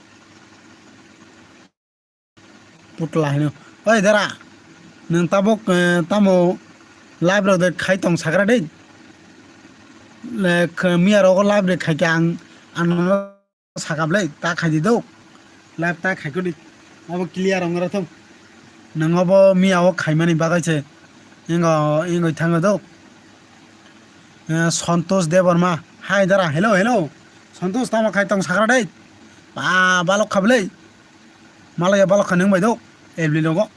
putla hino. Oi dara, nwng tabok, eh, tamo live rok de khai tong sakra dei. Le, kh-, miya rogo live de khai khe ang, ang sakap le, ta khai di do. Live ta khai kodi. Abo clear ong ra thung. Nang abo miya o khai mani bagai se. Ingo, ingo thango do. Eh, Santosh Debbarma. Hai dara, hello, hello. Santosh tamo khai tong sakra dei. Ba, balok khablei. Malaya balok kha nung bai do. Ebli logo.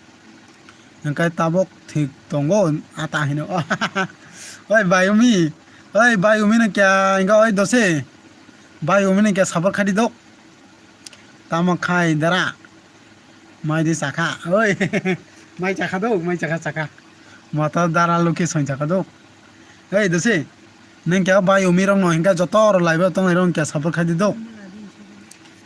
Hingkai tabok thik tongo, ata hino. Oi, Bayumi. Oi, Bayumi no kya, inga oi dose. Bayumi no kya sabar khadi dok. Tamo khai dara. Mai di chakha. Oi. Mai chakha dok, mai chakha chakha. Mata dara luki soin chakha dok. Oi, dose. Neng kya Bayumi rok no hingka joto oro live o tongnai rok kya sabar khai di dok.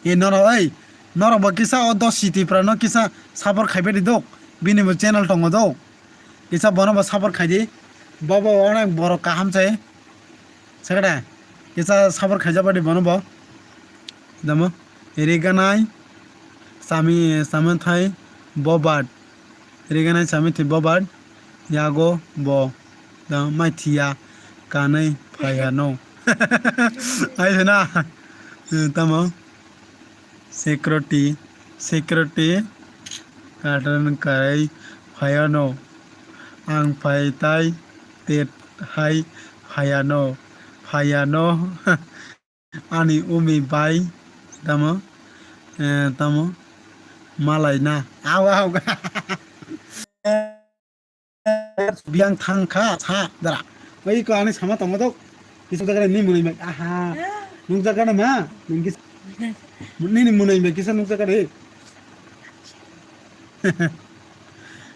E noro oi. Norok bo kisa o dos city pura no kisa support khai bai di dok. Bini bo channel tongo dok. Kisa bono bo support khai di. Bo bo onek borok kaham se. Sakada. Kisa support khai jaba di bono bo. Damo. Riganai. Sami, sami thai. Bobat. Riganai sami thai bobat. Yago bo. Da mai thiya. Kanai phaya no. Ai na. Tamo. Security, security, karan karai phayano, ang phai tai te hai phayano, phayano, ani umi bai tamo, eh, tamo, malai na, aw, aw. Biang thang kha sa dara. Oi ko ani sama tongo dok. Kisa jaga ni munai bai. Aha. Nung jaga na ma. Nung kis. Ni ni munai bai kisa nung jaga de.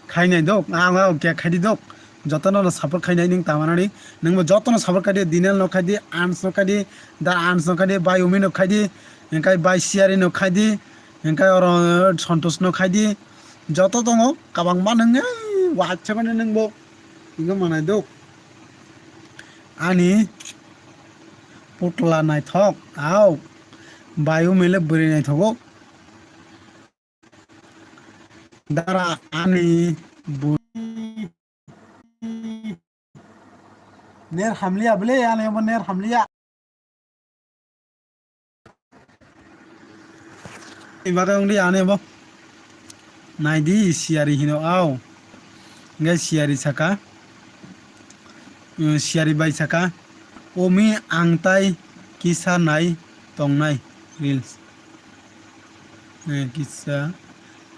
Khainai dok. Ang ang kya khaidi dok. Jotono no support khainai ning tamanani. Nung bo jotono support khaidi, Dinel no khaidi, Ans no khaidi, Da Ans no khaidi, Bai Umi no khaidi, engkai Bai Siari no khaidi, engkai oro Santosh no khaidi. Joto tongo, kabangma nung, eh, waisa mani nung bo. Ingo manai dok. Ani putla naithok, au. Bayu mele bwrwi naithogo. Dara ani bu-, ner hamliya bwle, ani omo ner hamliya. Ibaga wngdi ani bo. Naidi siyari hino au. Ngai siyari saka. Mm, siyari bai saka. Omi ang tai kisa nai tongnai reels. Eh, kisa.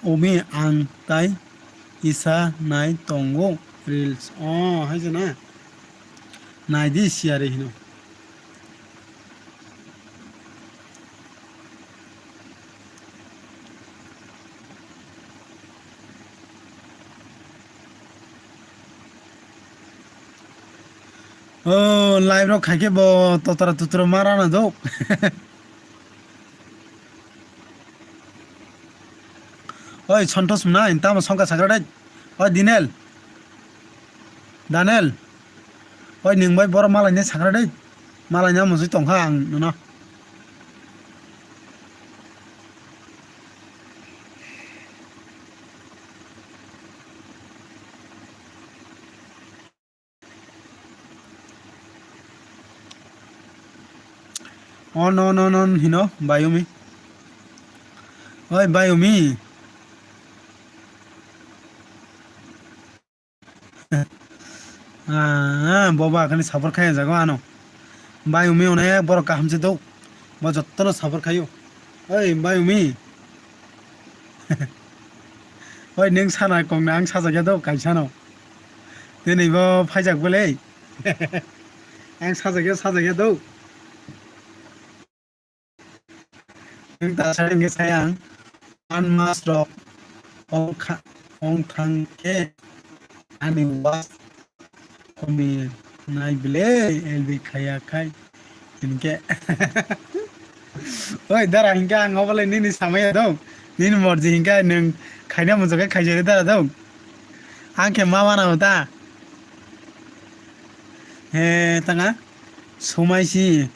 Omi ang tai kisa nai tongo reels. Oh, hai se na. Naidi siyari hino. O live rok khaikhe bo totra tutra ma rana do. Oi Santosh mwnai, tamo songkha sakra dai. Oi Dinel. Daniel. Oi nwng bai borok malaina sakra dai. Malaina musui tongkha ang nono. On, on, on, on, hino, Bayumi. Oi, Bayumi. Ah, boba kani support khai jago ano. Bayumi onek borok kaham se do. Bo jottono support khayo. Oi, Bayumi. Oi, nwng sana kongna ang sajagya do kaisano. Tini bo phaijak bole. Ang sajagya, sajagya do. Nwng ta sa hwnkhe sai ang one mas rok ong kha, ong thang khe ani was komi nai bile L B khaya khai hinkhe. Oi dara hinkhe ang obolai nini samaya dong, nini morji hinkhe nwng khaina muchungkhe khaijari dara dong. Ang khe ma mana ta. He tanga sumaisi.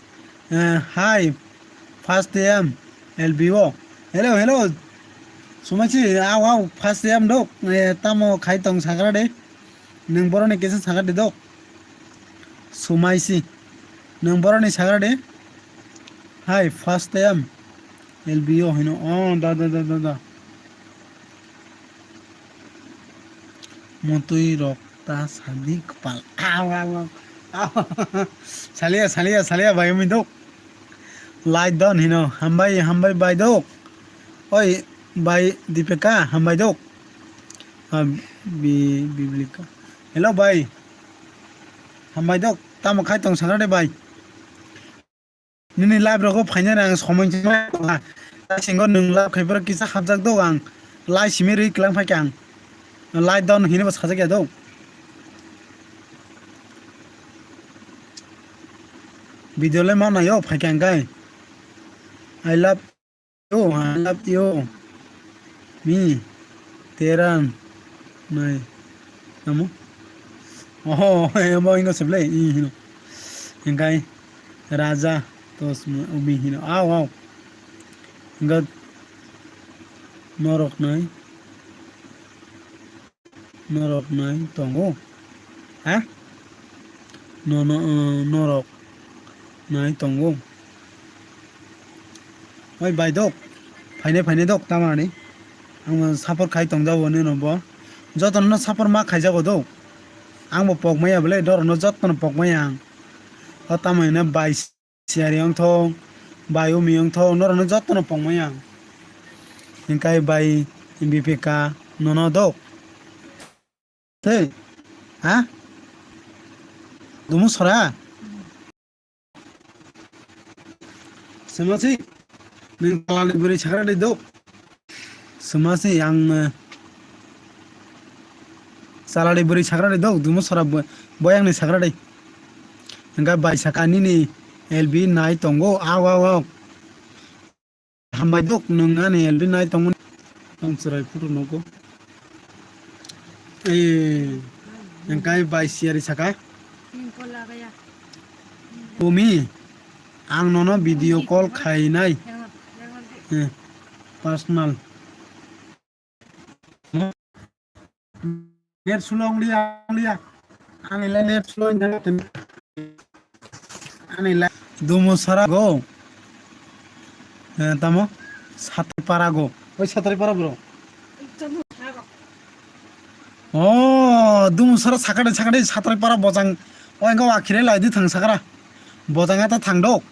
Eh, hi, first A M, L B O. Hello, hello. Sumaisi, aw, aw, first A M dok. Eh, tamo khai tong sakra de. Nwng boroni kisa sakra de dok. Sumaisi. Nwng boroni sakra de. Hi, first A M, L B O hino. Oh, da, da, da, da, da. Motwi rok ta sadi kwpal. Aw, aw, aw. Aw. Salia, salia, salia, bai, umi dok. Like don hino, hambai, hambai bai dok. Oi, bai Dipika, hambai dok. Ah, bi, Biblika. Hello bai. Hambai dok, tamo khai tong sakra de bai. Nini live rogo phainani ang somoi singo nwng live khai borok kisa hapjak dok ang. Live simi rwi klang phaikha ang. Live don hini bo sajak ya dok. Video le ma nayo phaikha ang kai. I love you, I love you. Mi. Teran. Nai. Namo? Oh, emo ingo seble. I hino. Engkai. Raja. Tos mo-, umi hino. Aw, aw. Engka. Norok nai. Norok nai tongo. Ha? Nono, uh, norok nai tongo. Oi bai dok. Phainai phainai dok tamani. Ang support khai tongjago nino bo. Jotono support ma khaijago do. Ang bo pokmaya bole, dorono jotono pokmaya ang. O tamani bai. Siyari wngthong, bai umi wngthong, norokno jotono pongmai ang. Hingkai bai M B P ka nono dok. Tei, ha? Dumu sora? Semasi, neng talani beri sakra di dok. Sumasi yang, eh, salari bwrwi sakra de dok, dumo sora bo-, boyang ni sakra de. Hingka bai saka nini L B nai tongo, aw, aw, aw. Hambai dok, nwng ani L B nai tongo. Ang chwrai photo nogo. Eh, hingka bai siyari saka. Umi, ang nono video call khainai. Eh, personal. Net slow wng liya, wng liya. Ani le net slow wng liya. Ani le. Dumo sara go. Eh, tamo? Satri para go. Oi, Satri para bro. Oh, dumo sara sakade, sakade, Satri para bojang. Oi, go akhire lai di thang sakara. Bojang ata thang dok.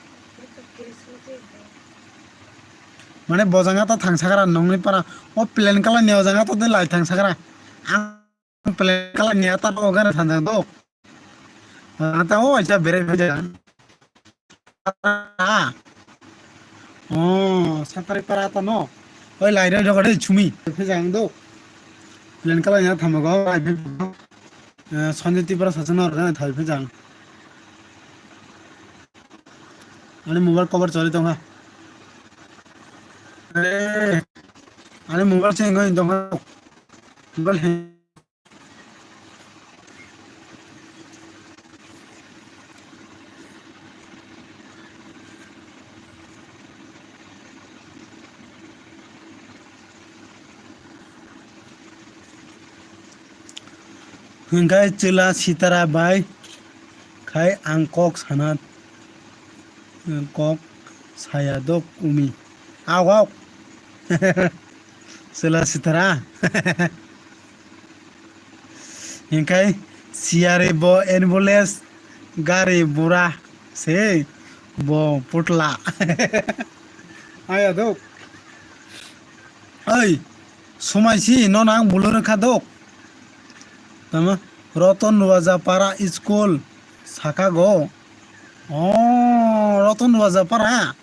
Mane bojanga ta thang sakra nongni para. O plan kala ni ojanga to de lai thang sakra. Ang plan kala ni ata o gana thang thang do. Ata o acha bere bere. O satari para ata no. Oi lai rai dogo de chumi. Phejang do. Plan kala ni thang go. Eh, Sanjay Tripura sasa no thang phejang. Ani mobile cover choli tongkha. Are, ani mobile se wngwi tongkha. Mobile he. Hwnkhe chwla sitara bai khai ang kok sana, kok saya dok umi. Aw, aw. Chwla sitara. Hwnkhe siyari bo ambulance gari bura se bo putla. Aya dok. Oi, somai si no nang bulur kha dok. Tama Roton Wajapara school saka go. Oh, Roton Wajapara.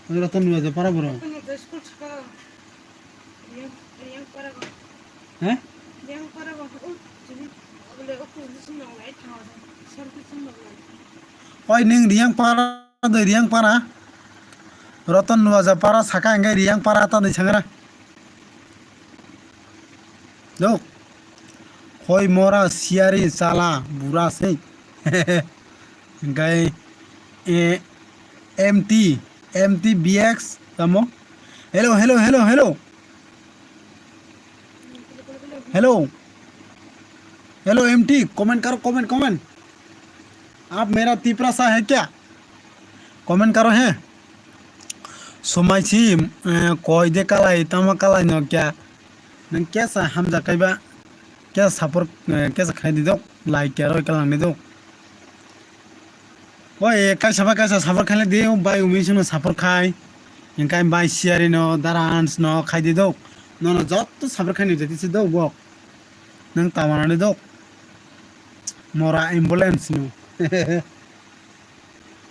Oi, Roton Wajapara bro. School saka. Riang, Riang para go. Hah? Riang para go. Oh, jadi boleh aku di sini nang lai thawa. Sampai sini nang lai. Oi, ning Riang para. Tei Riang para, Roton Nuaja para saka hingke Riang para ta ni sangra. Dok. Hoi mora siari chala bura se. Hingke, eh, M T, M T B X tamo. Hello, hello, hello, hello. Hello. Hello, M T, comment करो, comment, comment। आप मेरा तिपरा सा है क्या? Comment करो, हैं? Somai si, eh, koi de kalai, tamo kalai no kya? Nang kya sa hamja kaiba? Kya support, eh, kya sa khai di dok? Like kya roi kalang di dok? Oi, kaisa ba kaisa support khaile di, bai umi sino support khai. Hingkai bai siari no, darans no khai di dok. Nono jotto support khai ni jati si dok bok. Nang tawana ni dok. Mora ambulance no.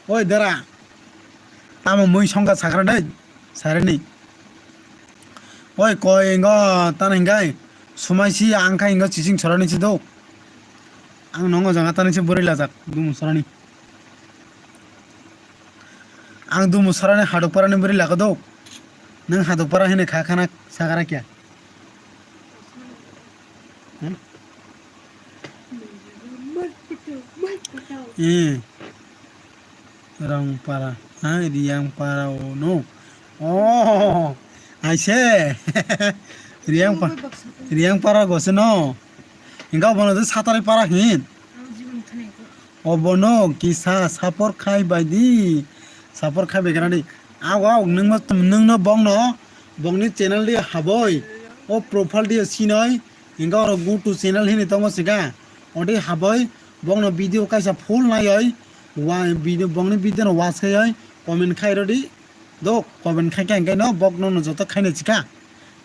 Oi, dara. Tamo mui songkha sakra dai. Sarini. Oi, koi ingo tan hingkai. Somai si ang khai ingo chising sorani si dok. Ang nongo janga tan si buri lajak. Dumu sorani. Ang dumu sorani hadok parani buri laga dok. Nang hadok para hini kha khana sakara kya? Hmm? Eh. Rangpara, ha, Riangpara o no. Oh, aise. Riangpa-, Riangpara gose no. Inga bono de satari para hin. Obono kisa support khai bai di. Support khai bai kana di. Aw, aw, nungno, nungno bongno, bongni channel di haboi. O profile di sinoi. Inga oro go to channel hini tongo sika. Odi haboi. Bokno video kaisa full naioi, wa-, video, bokni video no watch khaioi, comment khai rodi, dok, comment khai khe hingke no bok nono joto khaina chika.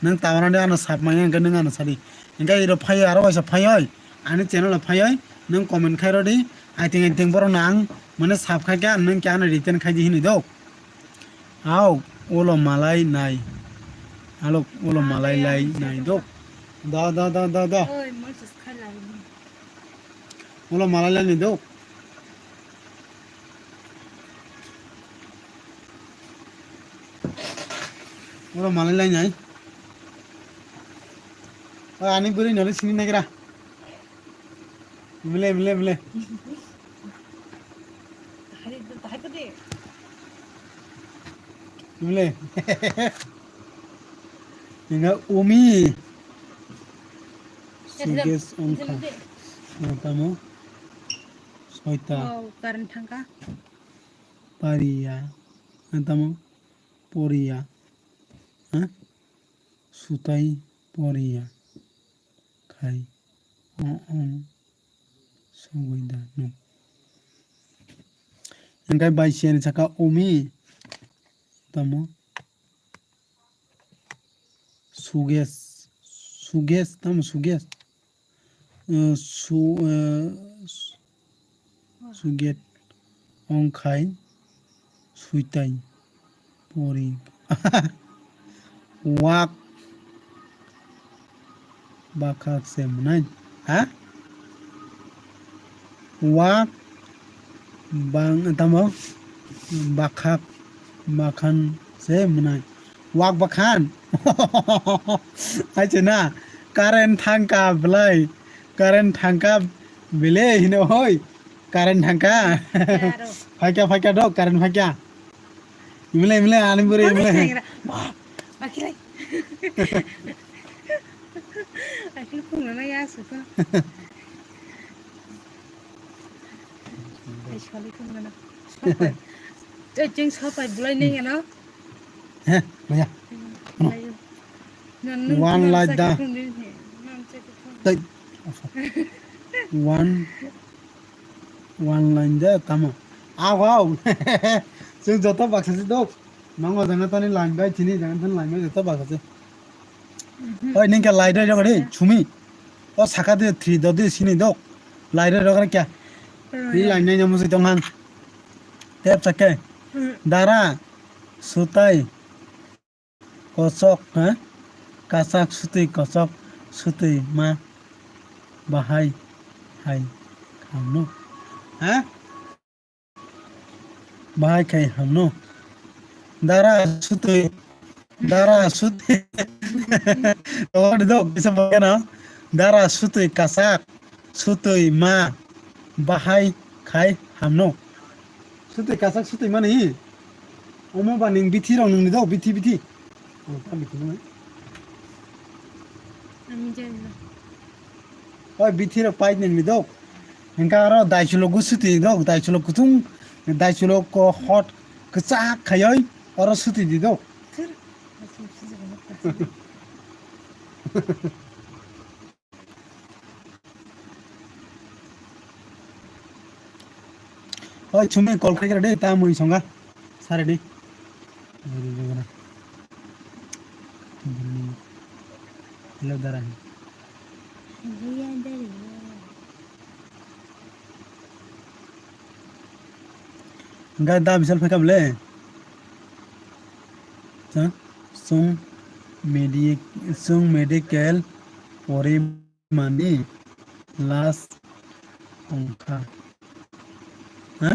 Nwng tawarani ano sap manya hingke nwng ano sadi. Hingke iro phaioi, aro waisa phaioi, ani channel o phaioi, nwng comment khai rodi, aiteng aiteng borok no ang mane sap khai khe nwng khe ano return khai di hini dok. Aw, ulo malai nai. Alok, ulo malai lai nai dok. Da, da, da, da, da. Oi, moi sus khai lai. Ulo malai lai ni do. Ulo malai lai nai. O ani bwrwi nori sini nagra. Mile, mile, mile. Mile. Inga umi. Suges ongkha. Tamo. Soita. Oh, current thangkha. Pariya. Tamo. Poriya. Ha? Sutai poriya. Khai. O, o. Sogwi da, no. Hingke bai siyan saka umi. Tamo. Suges, suges, tamo suges. Eh, su, eh, su-, suget ongkhai suitai pori. Wak bakhak se mwnai. Ha? Wak bang tamo? Bakhak, bakhan se mwnai. Wak bakhan. Hai se na, current thangka belai. Current thangka bele hino hoi. Current thangka. Phaikya, phaikya dok, current phaikya. Imle, imle, ani bwrwi imle. Bakilai. Akil phungrana ya suka. Ai, sali phungrana. Sopai. Tei jeng sopai bulai neng ano. He, maya. Layo. Nan nung One phungrana like sakhe that. Phungdi he. Nan sakhe phung. Tei. One, one line de tamo. Aw, aw. Chwng joto baksa se dok. Mango janga tani line bai chini janga tani line bai joto baksa se. Oi, ningkhe lai roi rok ri, sumi. O saka de three do de sini dok. Lai roi rok ri kya? Ni lai nai namu si tong han. Tep sake. Dara, sutai, kosok, ha? Kasak, sutui, kosok, sutui, ma, bahai, hai, khamno. Ha? Bahai khai hamno. Dara sutwi. Dara sutwi. Tawari dok, kisa bagana. Dara sutwi kasak. Sutwi ma. Bahai khai hamno. Sutwi kasak sutwi mani. Omo ba ning bithi rok nungni dok, bithi bithi. Oh, ta bithi nung. Ami jai na. Oi, bithi rok pai nang ni dok. Hingka aro daichulok go suti dok, daichulok kutung, daichulok ko hot kwchak khayoi, oro suti di dok. Thir. Oi, chumi call khai kira de, ta mui songa. Sare de. Hello, dara. Hingke da bisal phaikha bole. Ha? Song medi-, song medical pori mani last ongkha. Ha?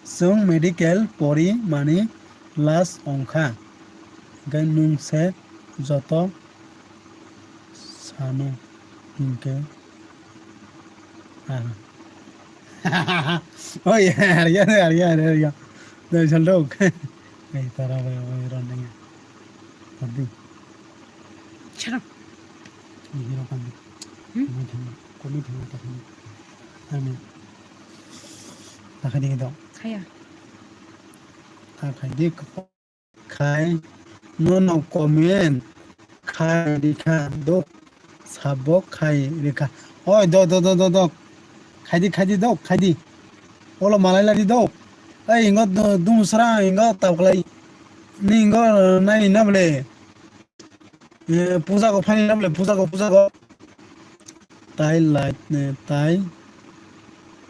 Song medical pori mani last ongkha. Hingke nung se joto sano hingke aha. Oi, ya, ya, ya, ya, ya. Dai sal dok. Ei, tara bai, bai, ron deng. Tadi. Shut up. Ini hero kan. Hmm? Ini thang, kami thang, ta thang. Ani. Ta khai ding dok. Khaya. Ta khai ding. Khai, nono comment khai rikha dok, sabo khai rikha. Oi, dok, dok, dok, dok, dok. Khaidi, khaidi, dok, khaidi. Olo malai ladi dok. Ei, ingo du-, dumusra, ingo taklai. Ni ingo nai na bole. Eh, puja ko phani na bole, puja ko, puja ko. Tai light ne, tai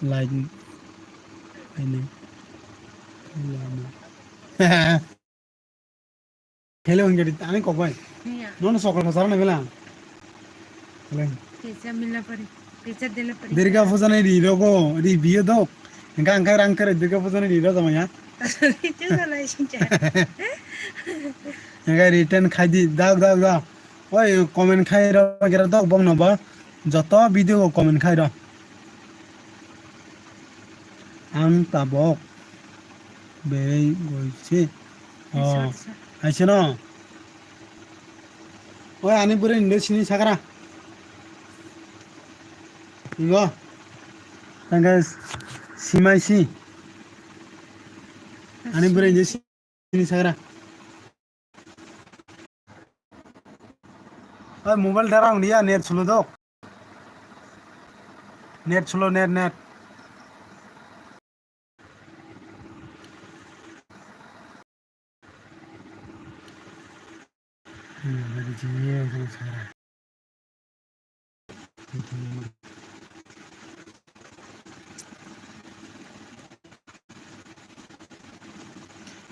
light. Ai ne. Hello, hingke di, ani kok bai. Iya. Nono sokol khasaro na bela. Hello. Pesa mila pari. Pesa dela pari. Durga puja ni ri rogo, ri biyo dok. Hingke ang kai rang kere Durga puja ni ri rogo maya. Itu salah sih, Cak. Hingke return khai di, dak, dak, dak. Oi, comment khai ro, kira dok bong no ba. Joto video ko comment khai ro. Ang tabok berei goi se. Oh, aisa no. Oi, ani bwrwi ni sini sakra. Ingo. Tangka simai si. Ani bwrwi ni sini sakra. Oi, mobile dara wng ya, net slow dok. Net slow, net, net. Hmm, lagi jini ya, ini sekarang.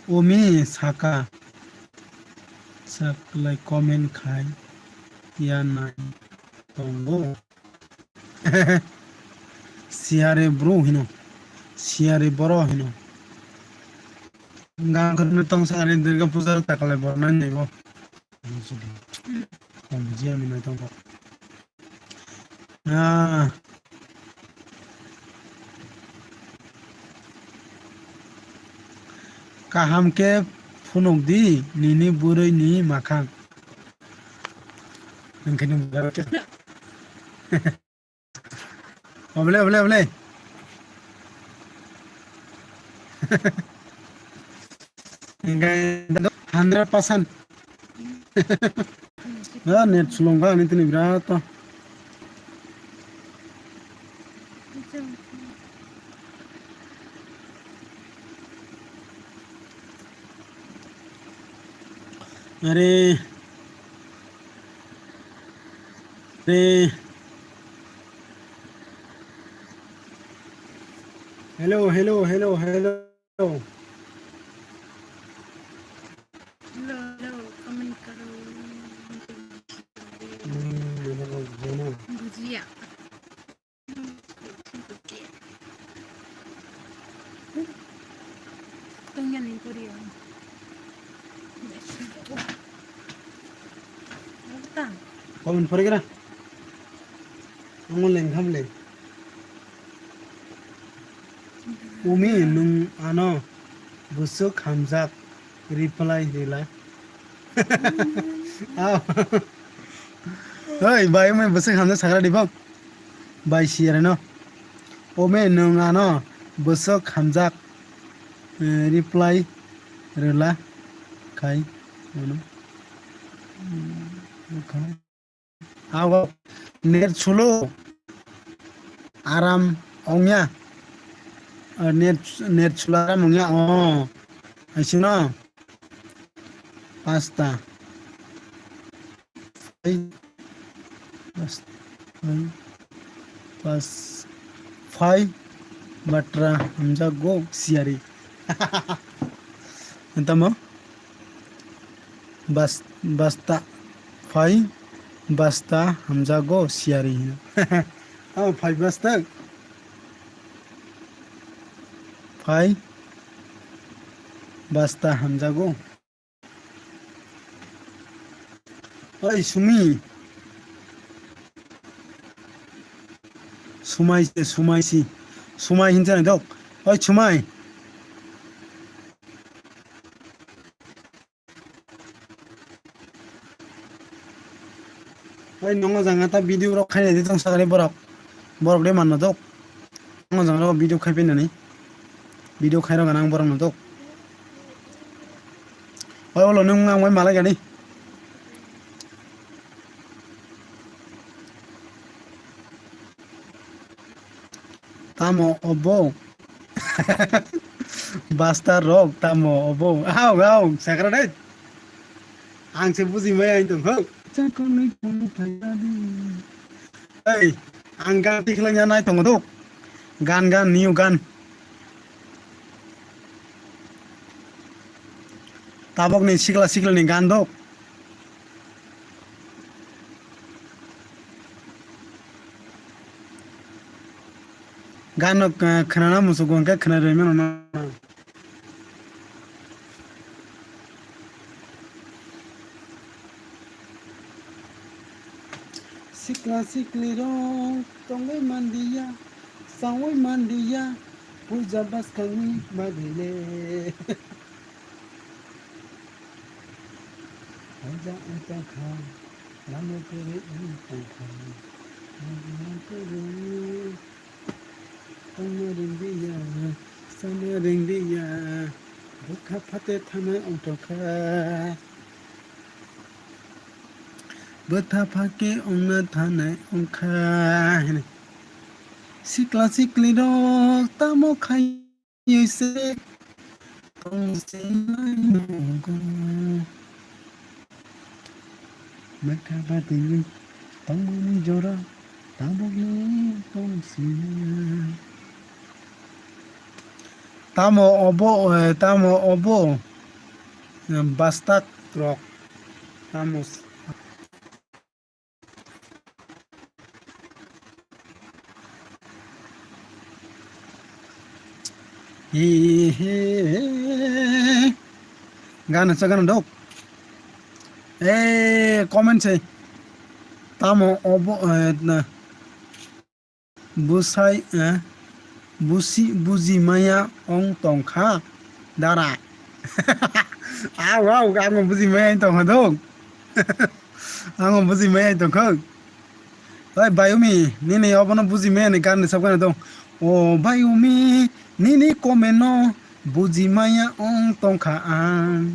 Umi saka, saklai comment khai ya nai tongo. Siyari bro hino, siyari boro hino. Gang khoroknwi tong sakani Durga puja takalai bornai naibo. Ang bujiya ni nai tongkha. Ah. Kaham khe phunuk di nini bwrwi ni makhang. Nang khe nung. Oble, oble, oble. Hundred percent. Ah, net slow kha ani tini birat to. Are. Are. Hello, hello, hello, hello. Hello, hello, comment karo. Hmm, hello, hello. Bhujiya. Tongya ni poriyo. Comment pore kira. Amo lengkham le. Umi nwng ano bwswk hamjak reply rwla. Aw. Oi, bai, umi bwswk hamjak sakra di bang. Bai siyareno. Umi nwng ano bwswk hamjak, eh, reply rwla khai mano. Ago net slow aram ongya. Ah, net, net slow aram ongya. Oh, aisino. Pasta. Phai. Pas-, phai. Pas-, phai. Batra hamjago siyari. Tamo? Bas-, basta phai, basta hamjago siyari hino. Oh, phai basta. Phai, basta hamjago. Oi, Sumi. Sumai se, sumai si. Sumai hinsa dok. Oi, Sumai. Oi, nongo janga ta video rok khaina di tong sakani borok. Borok de manna dok. Nongo janga rok video khai penani. Video khai rok nang borok no dok. Oi, olo nung nang mai malai gani. Tamo obo? Basta rok tamo obo? Aw, aw, sakra dai. Ang se buji mai ang tong ho. Chakon ni kono thaisa di. Ei, ang gan tikhlai ya nai tong do. Gan, gan, new gan. Tabok ni sikla sikla ni gan dok. Gano, eh, khwnana muchungo hwnkhe khwnai rwui mano na. Sikla siklirok tongwi manliya, changwi manliya, puja bwskangwi manlile. Puja wng tongkha, lama kwrwi wng tongkha, lama kwrwi. Tongna ringriya, sana ringriya, bwkha phate thanai ongtokha. Bwtha phake ongna thanai ongkha. Hini. Sikla siklirok tamo khaiwi se tongsinai nongo. Bwkha batwi tongmani jora tabukni tongsinai. Tamo obo, eh, tamo obo, eh, bastak rok. Tamo s-, He, he, he. Gana sa gana dok. Eh, comment se. Tamo obo, eh, na. Busai, eh, busi, buji maya ong tongkha dara. Aw, aw, ang buji maya ong tongkha dong. Ang buji maya ong tongkha. Oi, Bayumi, nini obono buji maya ni gan ni sabgana dong. O Bayumi, nini comment no buji maya ong tongkha ang.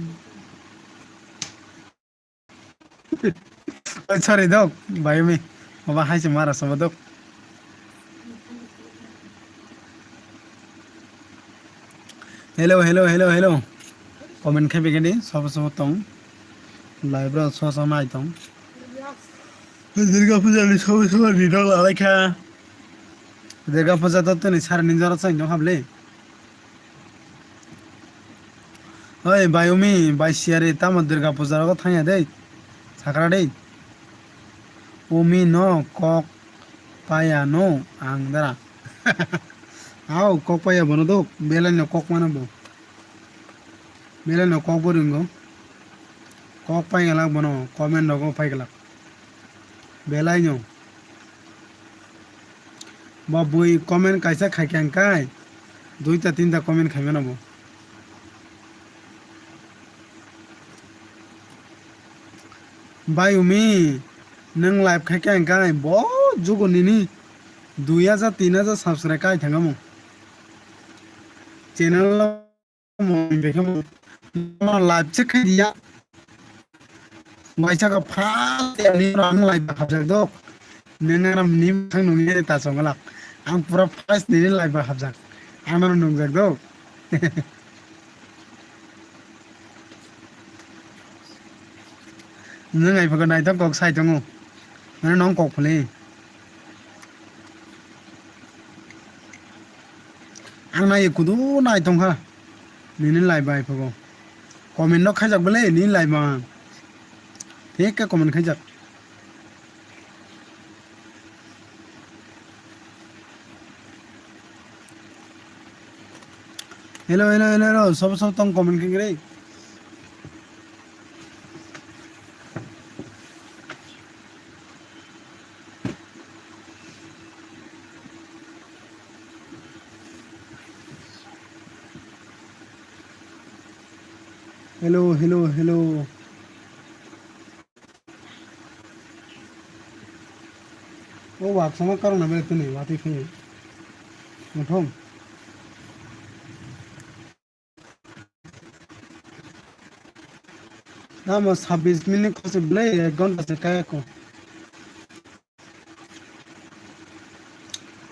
Oi, sorry dok, Bayumi. Oba hai se mara sobo dok. Hello, hello, hello, hello. Comment khai begini, sobo sobo tong. Live ro so so nai tong. Durga puja ni sobo sobo ni dok lalai kha. Durga puja to tini sari ni jora chai no hable. Oi, bai Umi, bai Siyari, tamo Durga puja rogo thangya dei. Sakra dei. Umi no kok paya no ang dara. Au, kok paya bono dok, belai no kok mano bo. Belai no kok bo ringo. Kok pai galak bono, comment rogo pai galak. Belai no. Bo bui comment kaisa khai khe ang kai. Duita tinta comment khai mano bo. Bai Umi, nwng live khai khe ang kai. Bo jugo nini dui hajar, tin hajar subscribe kai thang amo. Channel Mo, mo live check khai diya. Waisa ka first ani rang live hapjak do. Neng aram ni thang nung ni ta songala. Ang pura first ni live hapjak. Ang no nung jak do. Nung ai phaga nai tong kok sai tongo. Nang nong kok phuli. Ang nai kudu nai tongkha. Nini live bai phago. Comment no khaijak bele nini live ma. Thik khe comment khaijak. Hello, hello, hello, hello. Sob sob tong comment khe gre. Hello, hello, hello. O wak sama karona bele tini wati phai. Mothom. Tamo sabbish minute khose bele ek ghonta se kaya ko.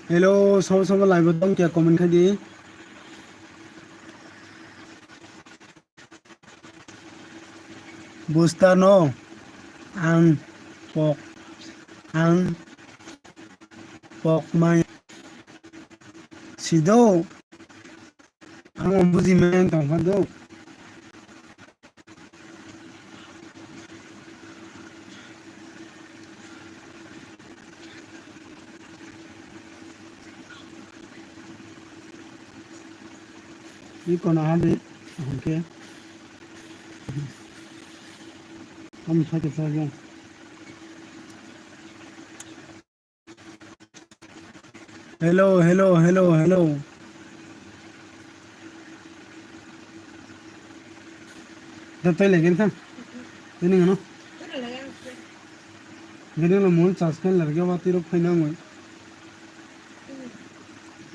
Hello, sobo sobo live tong kya comment khai di. Bustano ang pok, ang pok mai sido. Ang buji mai tong kha do. Iko na hade, okay. Am sa ke sa jang. Hello, hello, hello, hello. Da tai legen kha. Ini ngano. Gede lo mul chas kan larga wati rok phaina ngoi.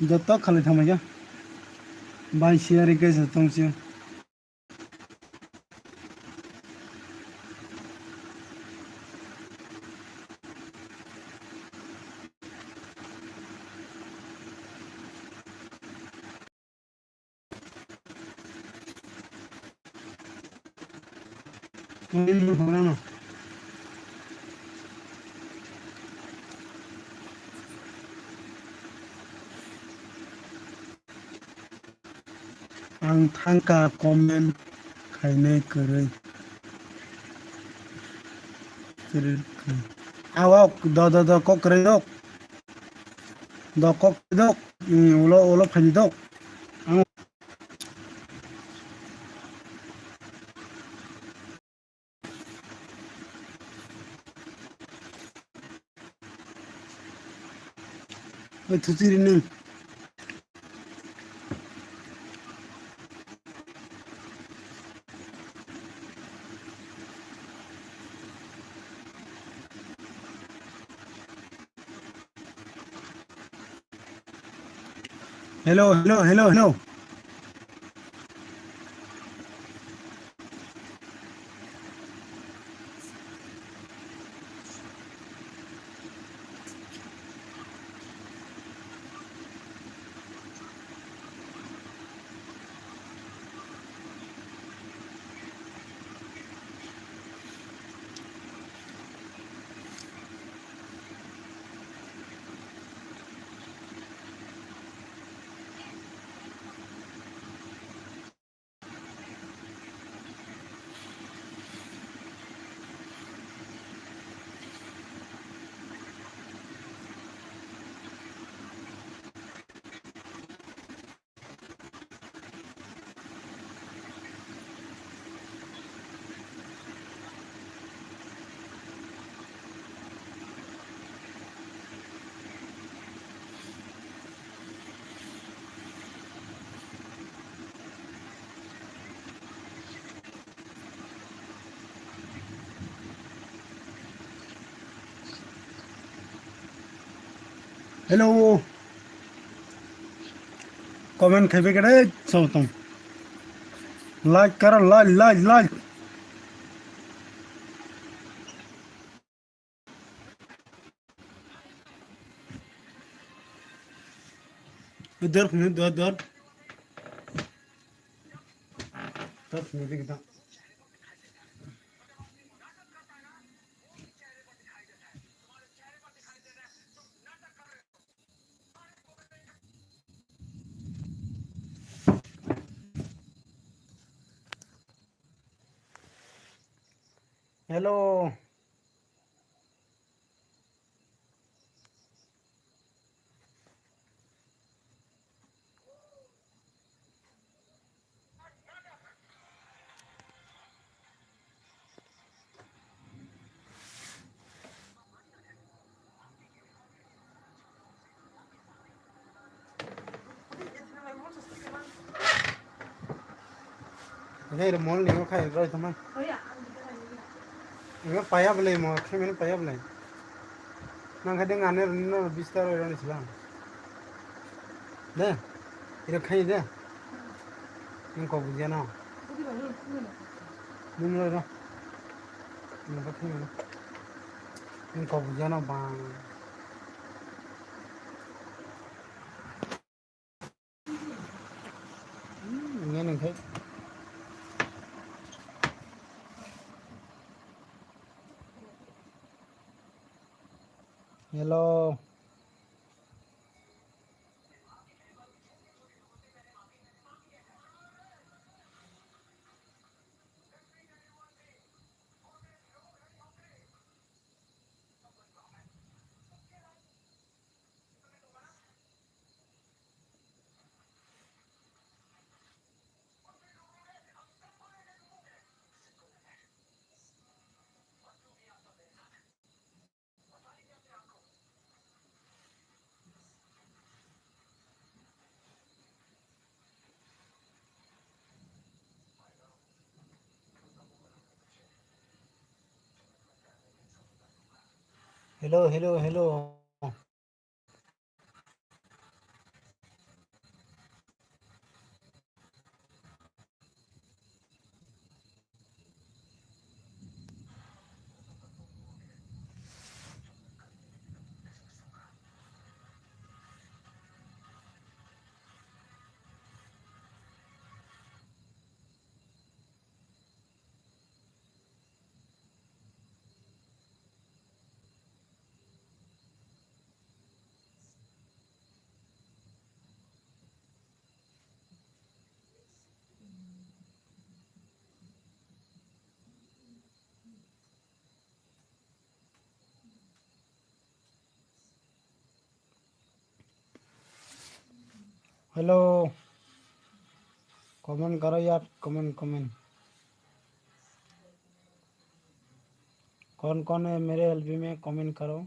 Joto khali thamai ga. Bai siya ri kaisa tong siya. Ang thangka comment khainai kwrwi. Kwrwi kha. Aw, aw, do, do, do, kok kwrwi dok. Do, kok kwrwi dok. Hmm, ulo, ulo phaidi dok. Ang Oi, thuti ri nung. Hello, hello, hello, hello. Hello. Comment khai bai kare, so tong. Like karo, like, like, like. Dor, dor, dor. Dor, dor, dor. Hello. Oke, iro mol ni okai roi tongmai. Iro paya bwlai mo, khe mene paya bwlai. Nang khe de ngane rwni no bistar roi rwni sila. De, iro khai de. Nwng kok bujiya no. Nwng roi rw. Nwng khe khai mene. Nwng kok bujiya no bang. Hello. Hello, hello, hello. Hello. Comment karo yaar, comment, comment. कौन कौन है मेरे एलबी में, कमेंट करो।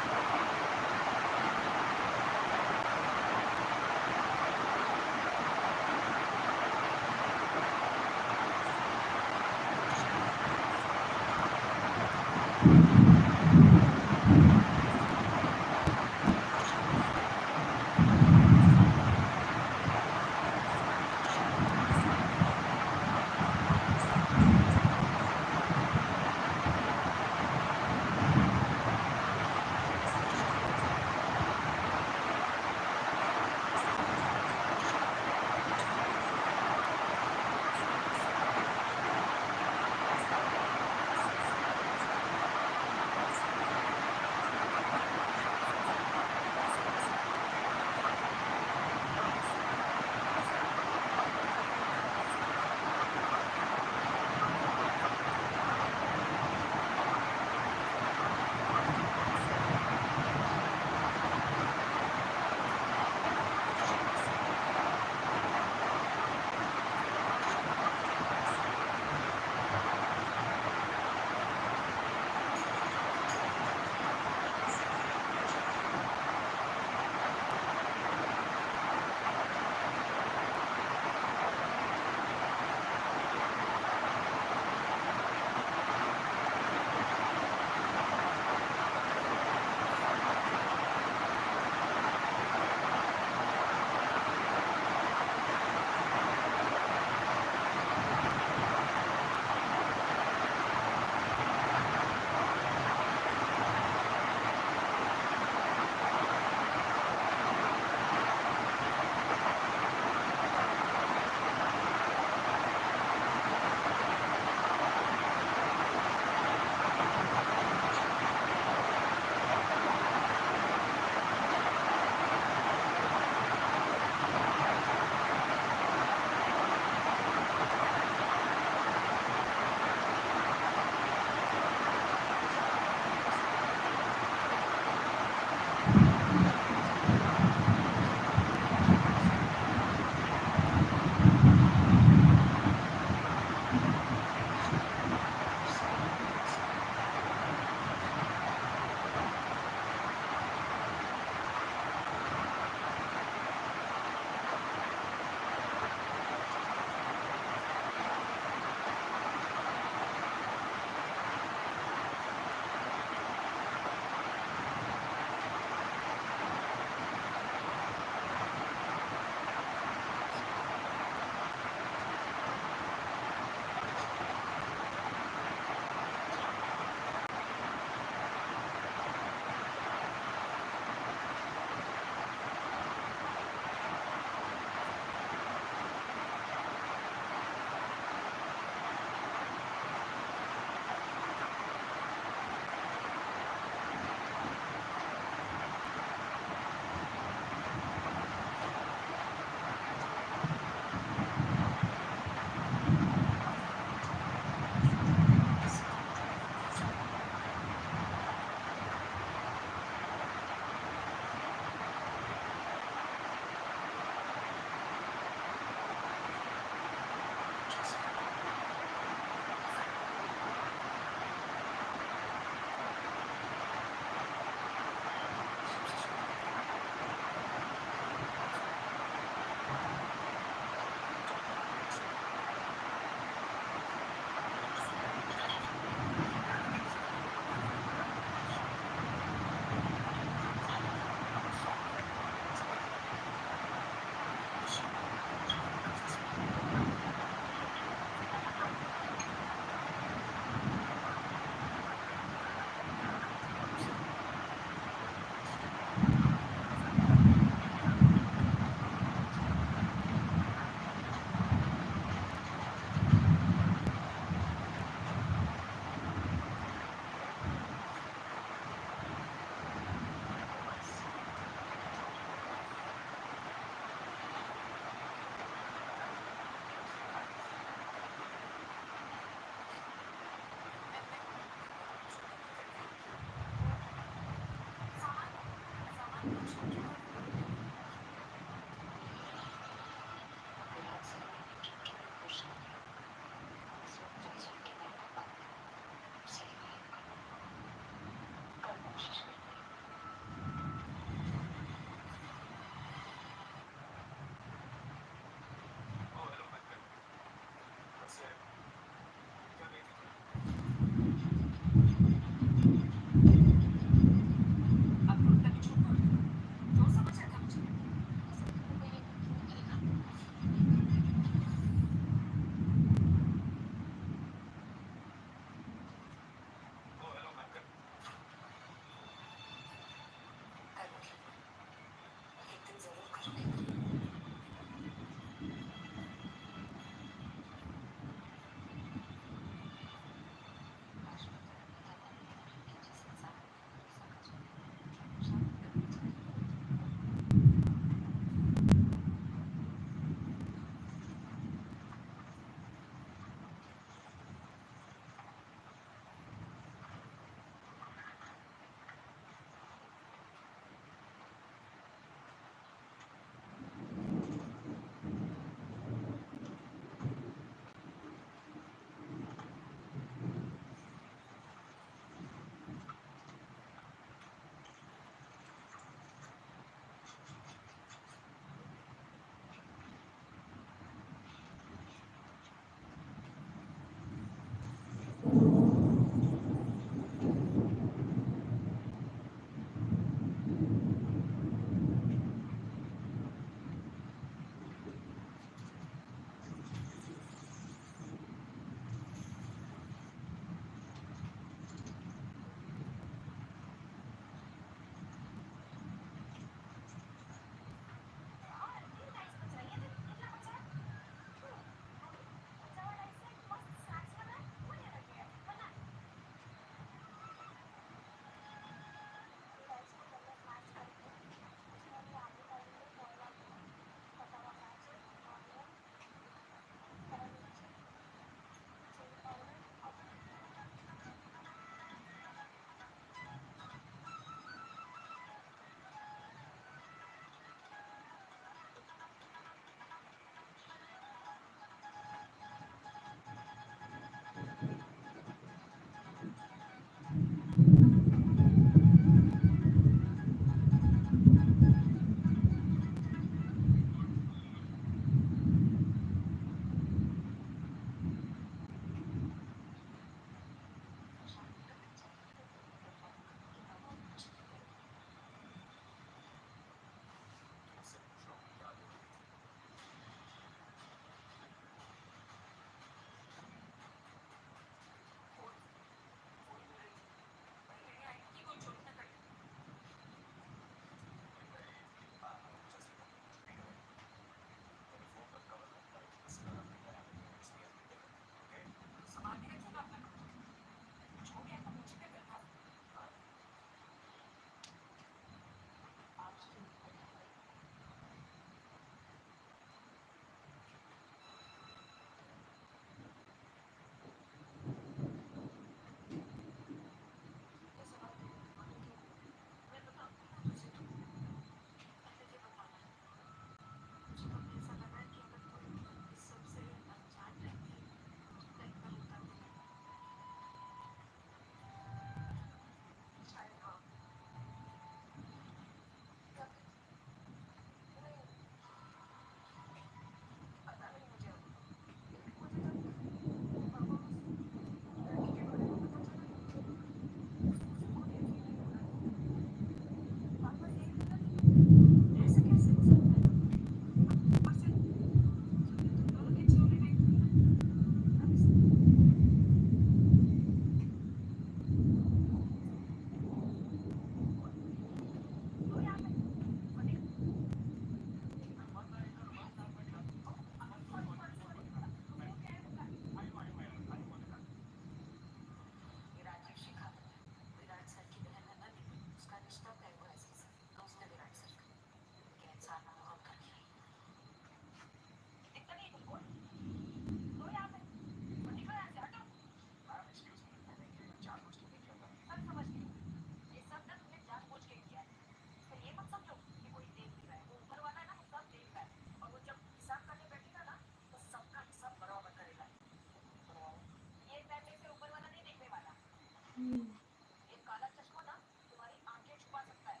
ये काला चश्मा ना तुम्हारी आंखें छुपा सकता है,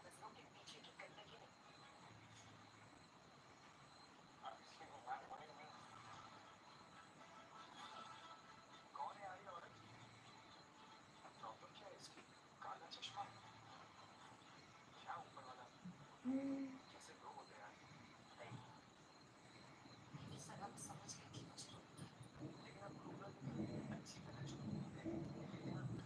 नजरों के पीछे की गंदगी नहीं। कौन है यार ये औरत? प्रॉब्लम क्या है इसकी? काला चश्मा? क्या ऊपर वाला? कैसे लोग होते हैं यार? नहीं। ये सब अब समझ गए कि मुझे रोकता है। लेकिन अब गूगल अच्छी तरह से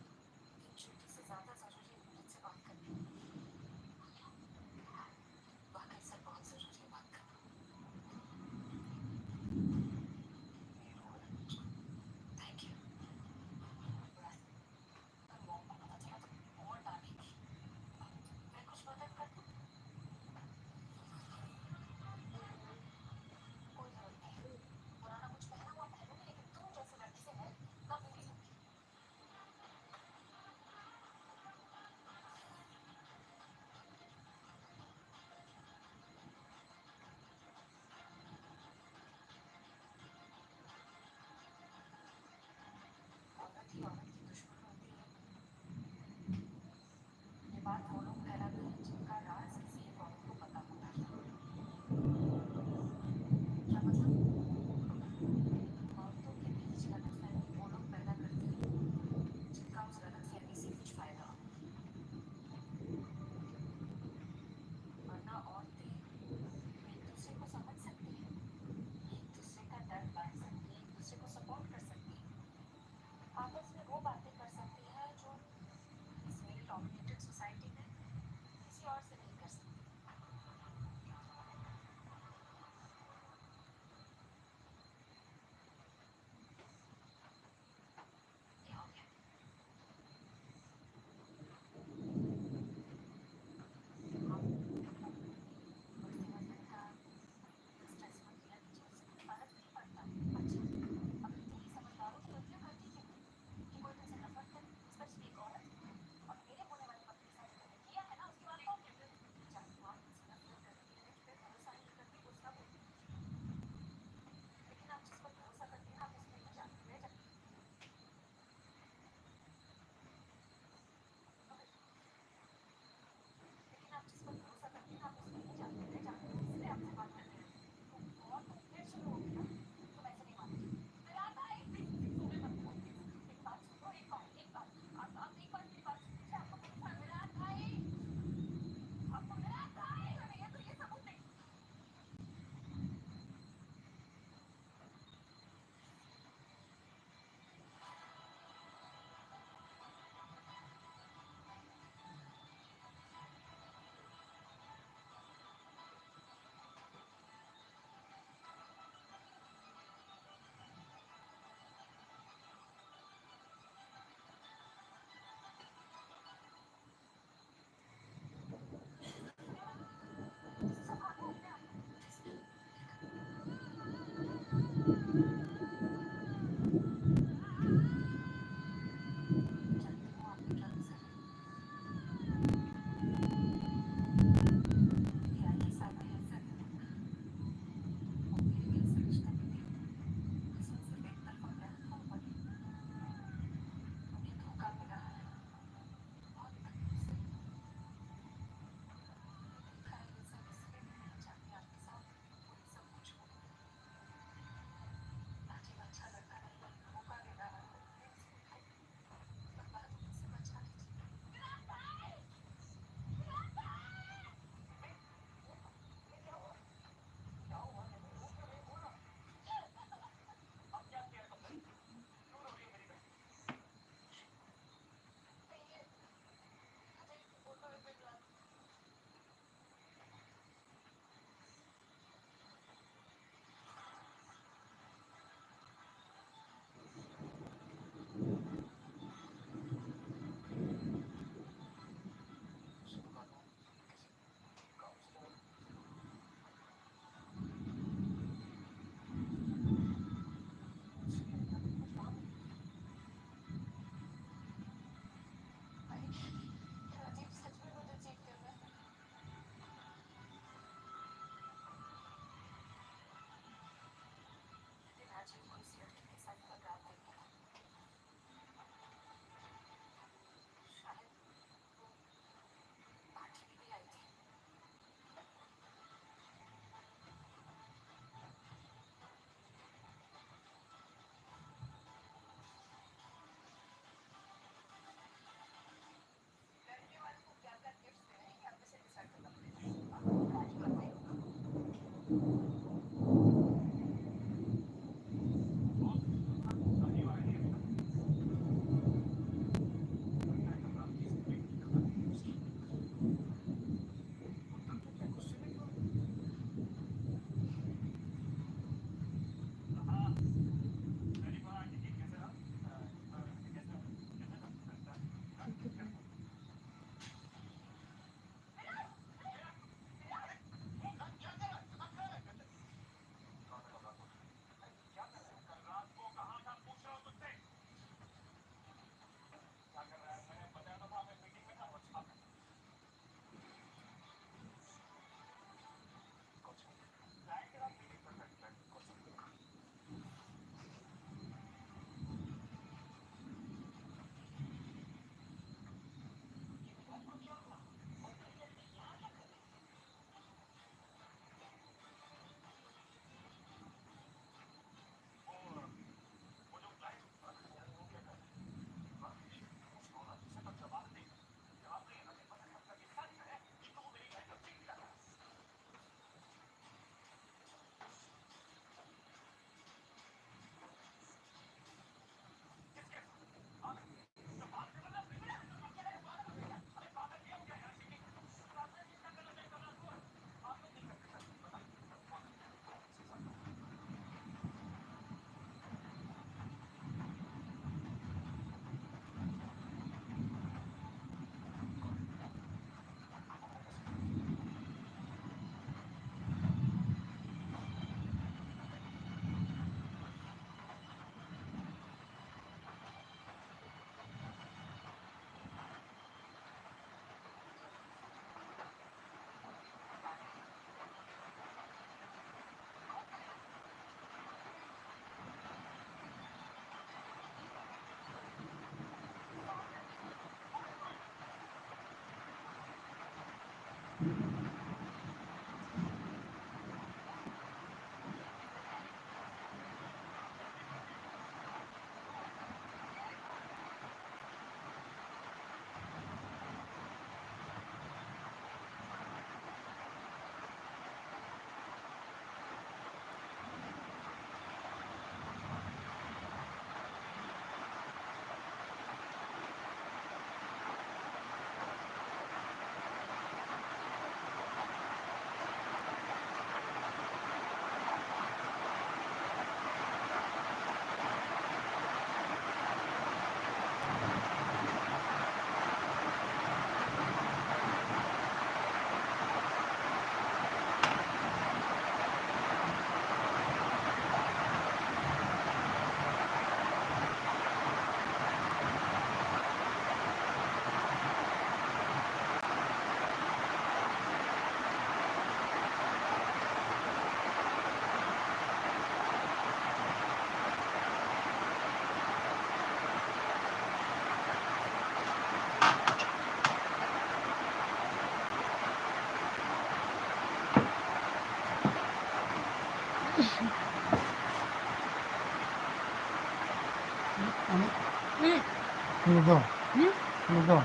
Ano daw? Hmm? Ano daw?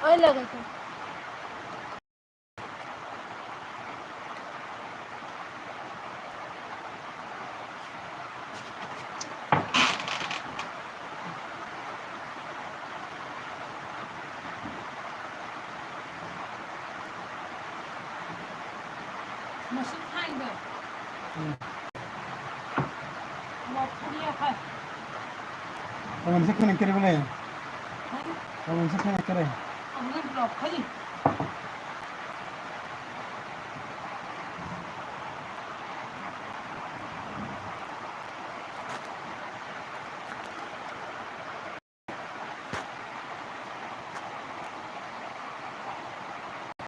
Oi, lagay ko. Masuk thang deh. Hmm. Mau kuliah, hai. Kamu masuk kena kiri boleh? Hai? Kamu masuk kena kiri? Aku nak blok kali.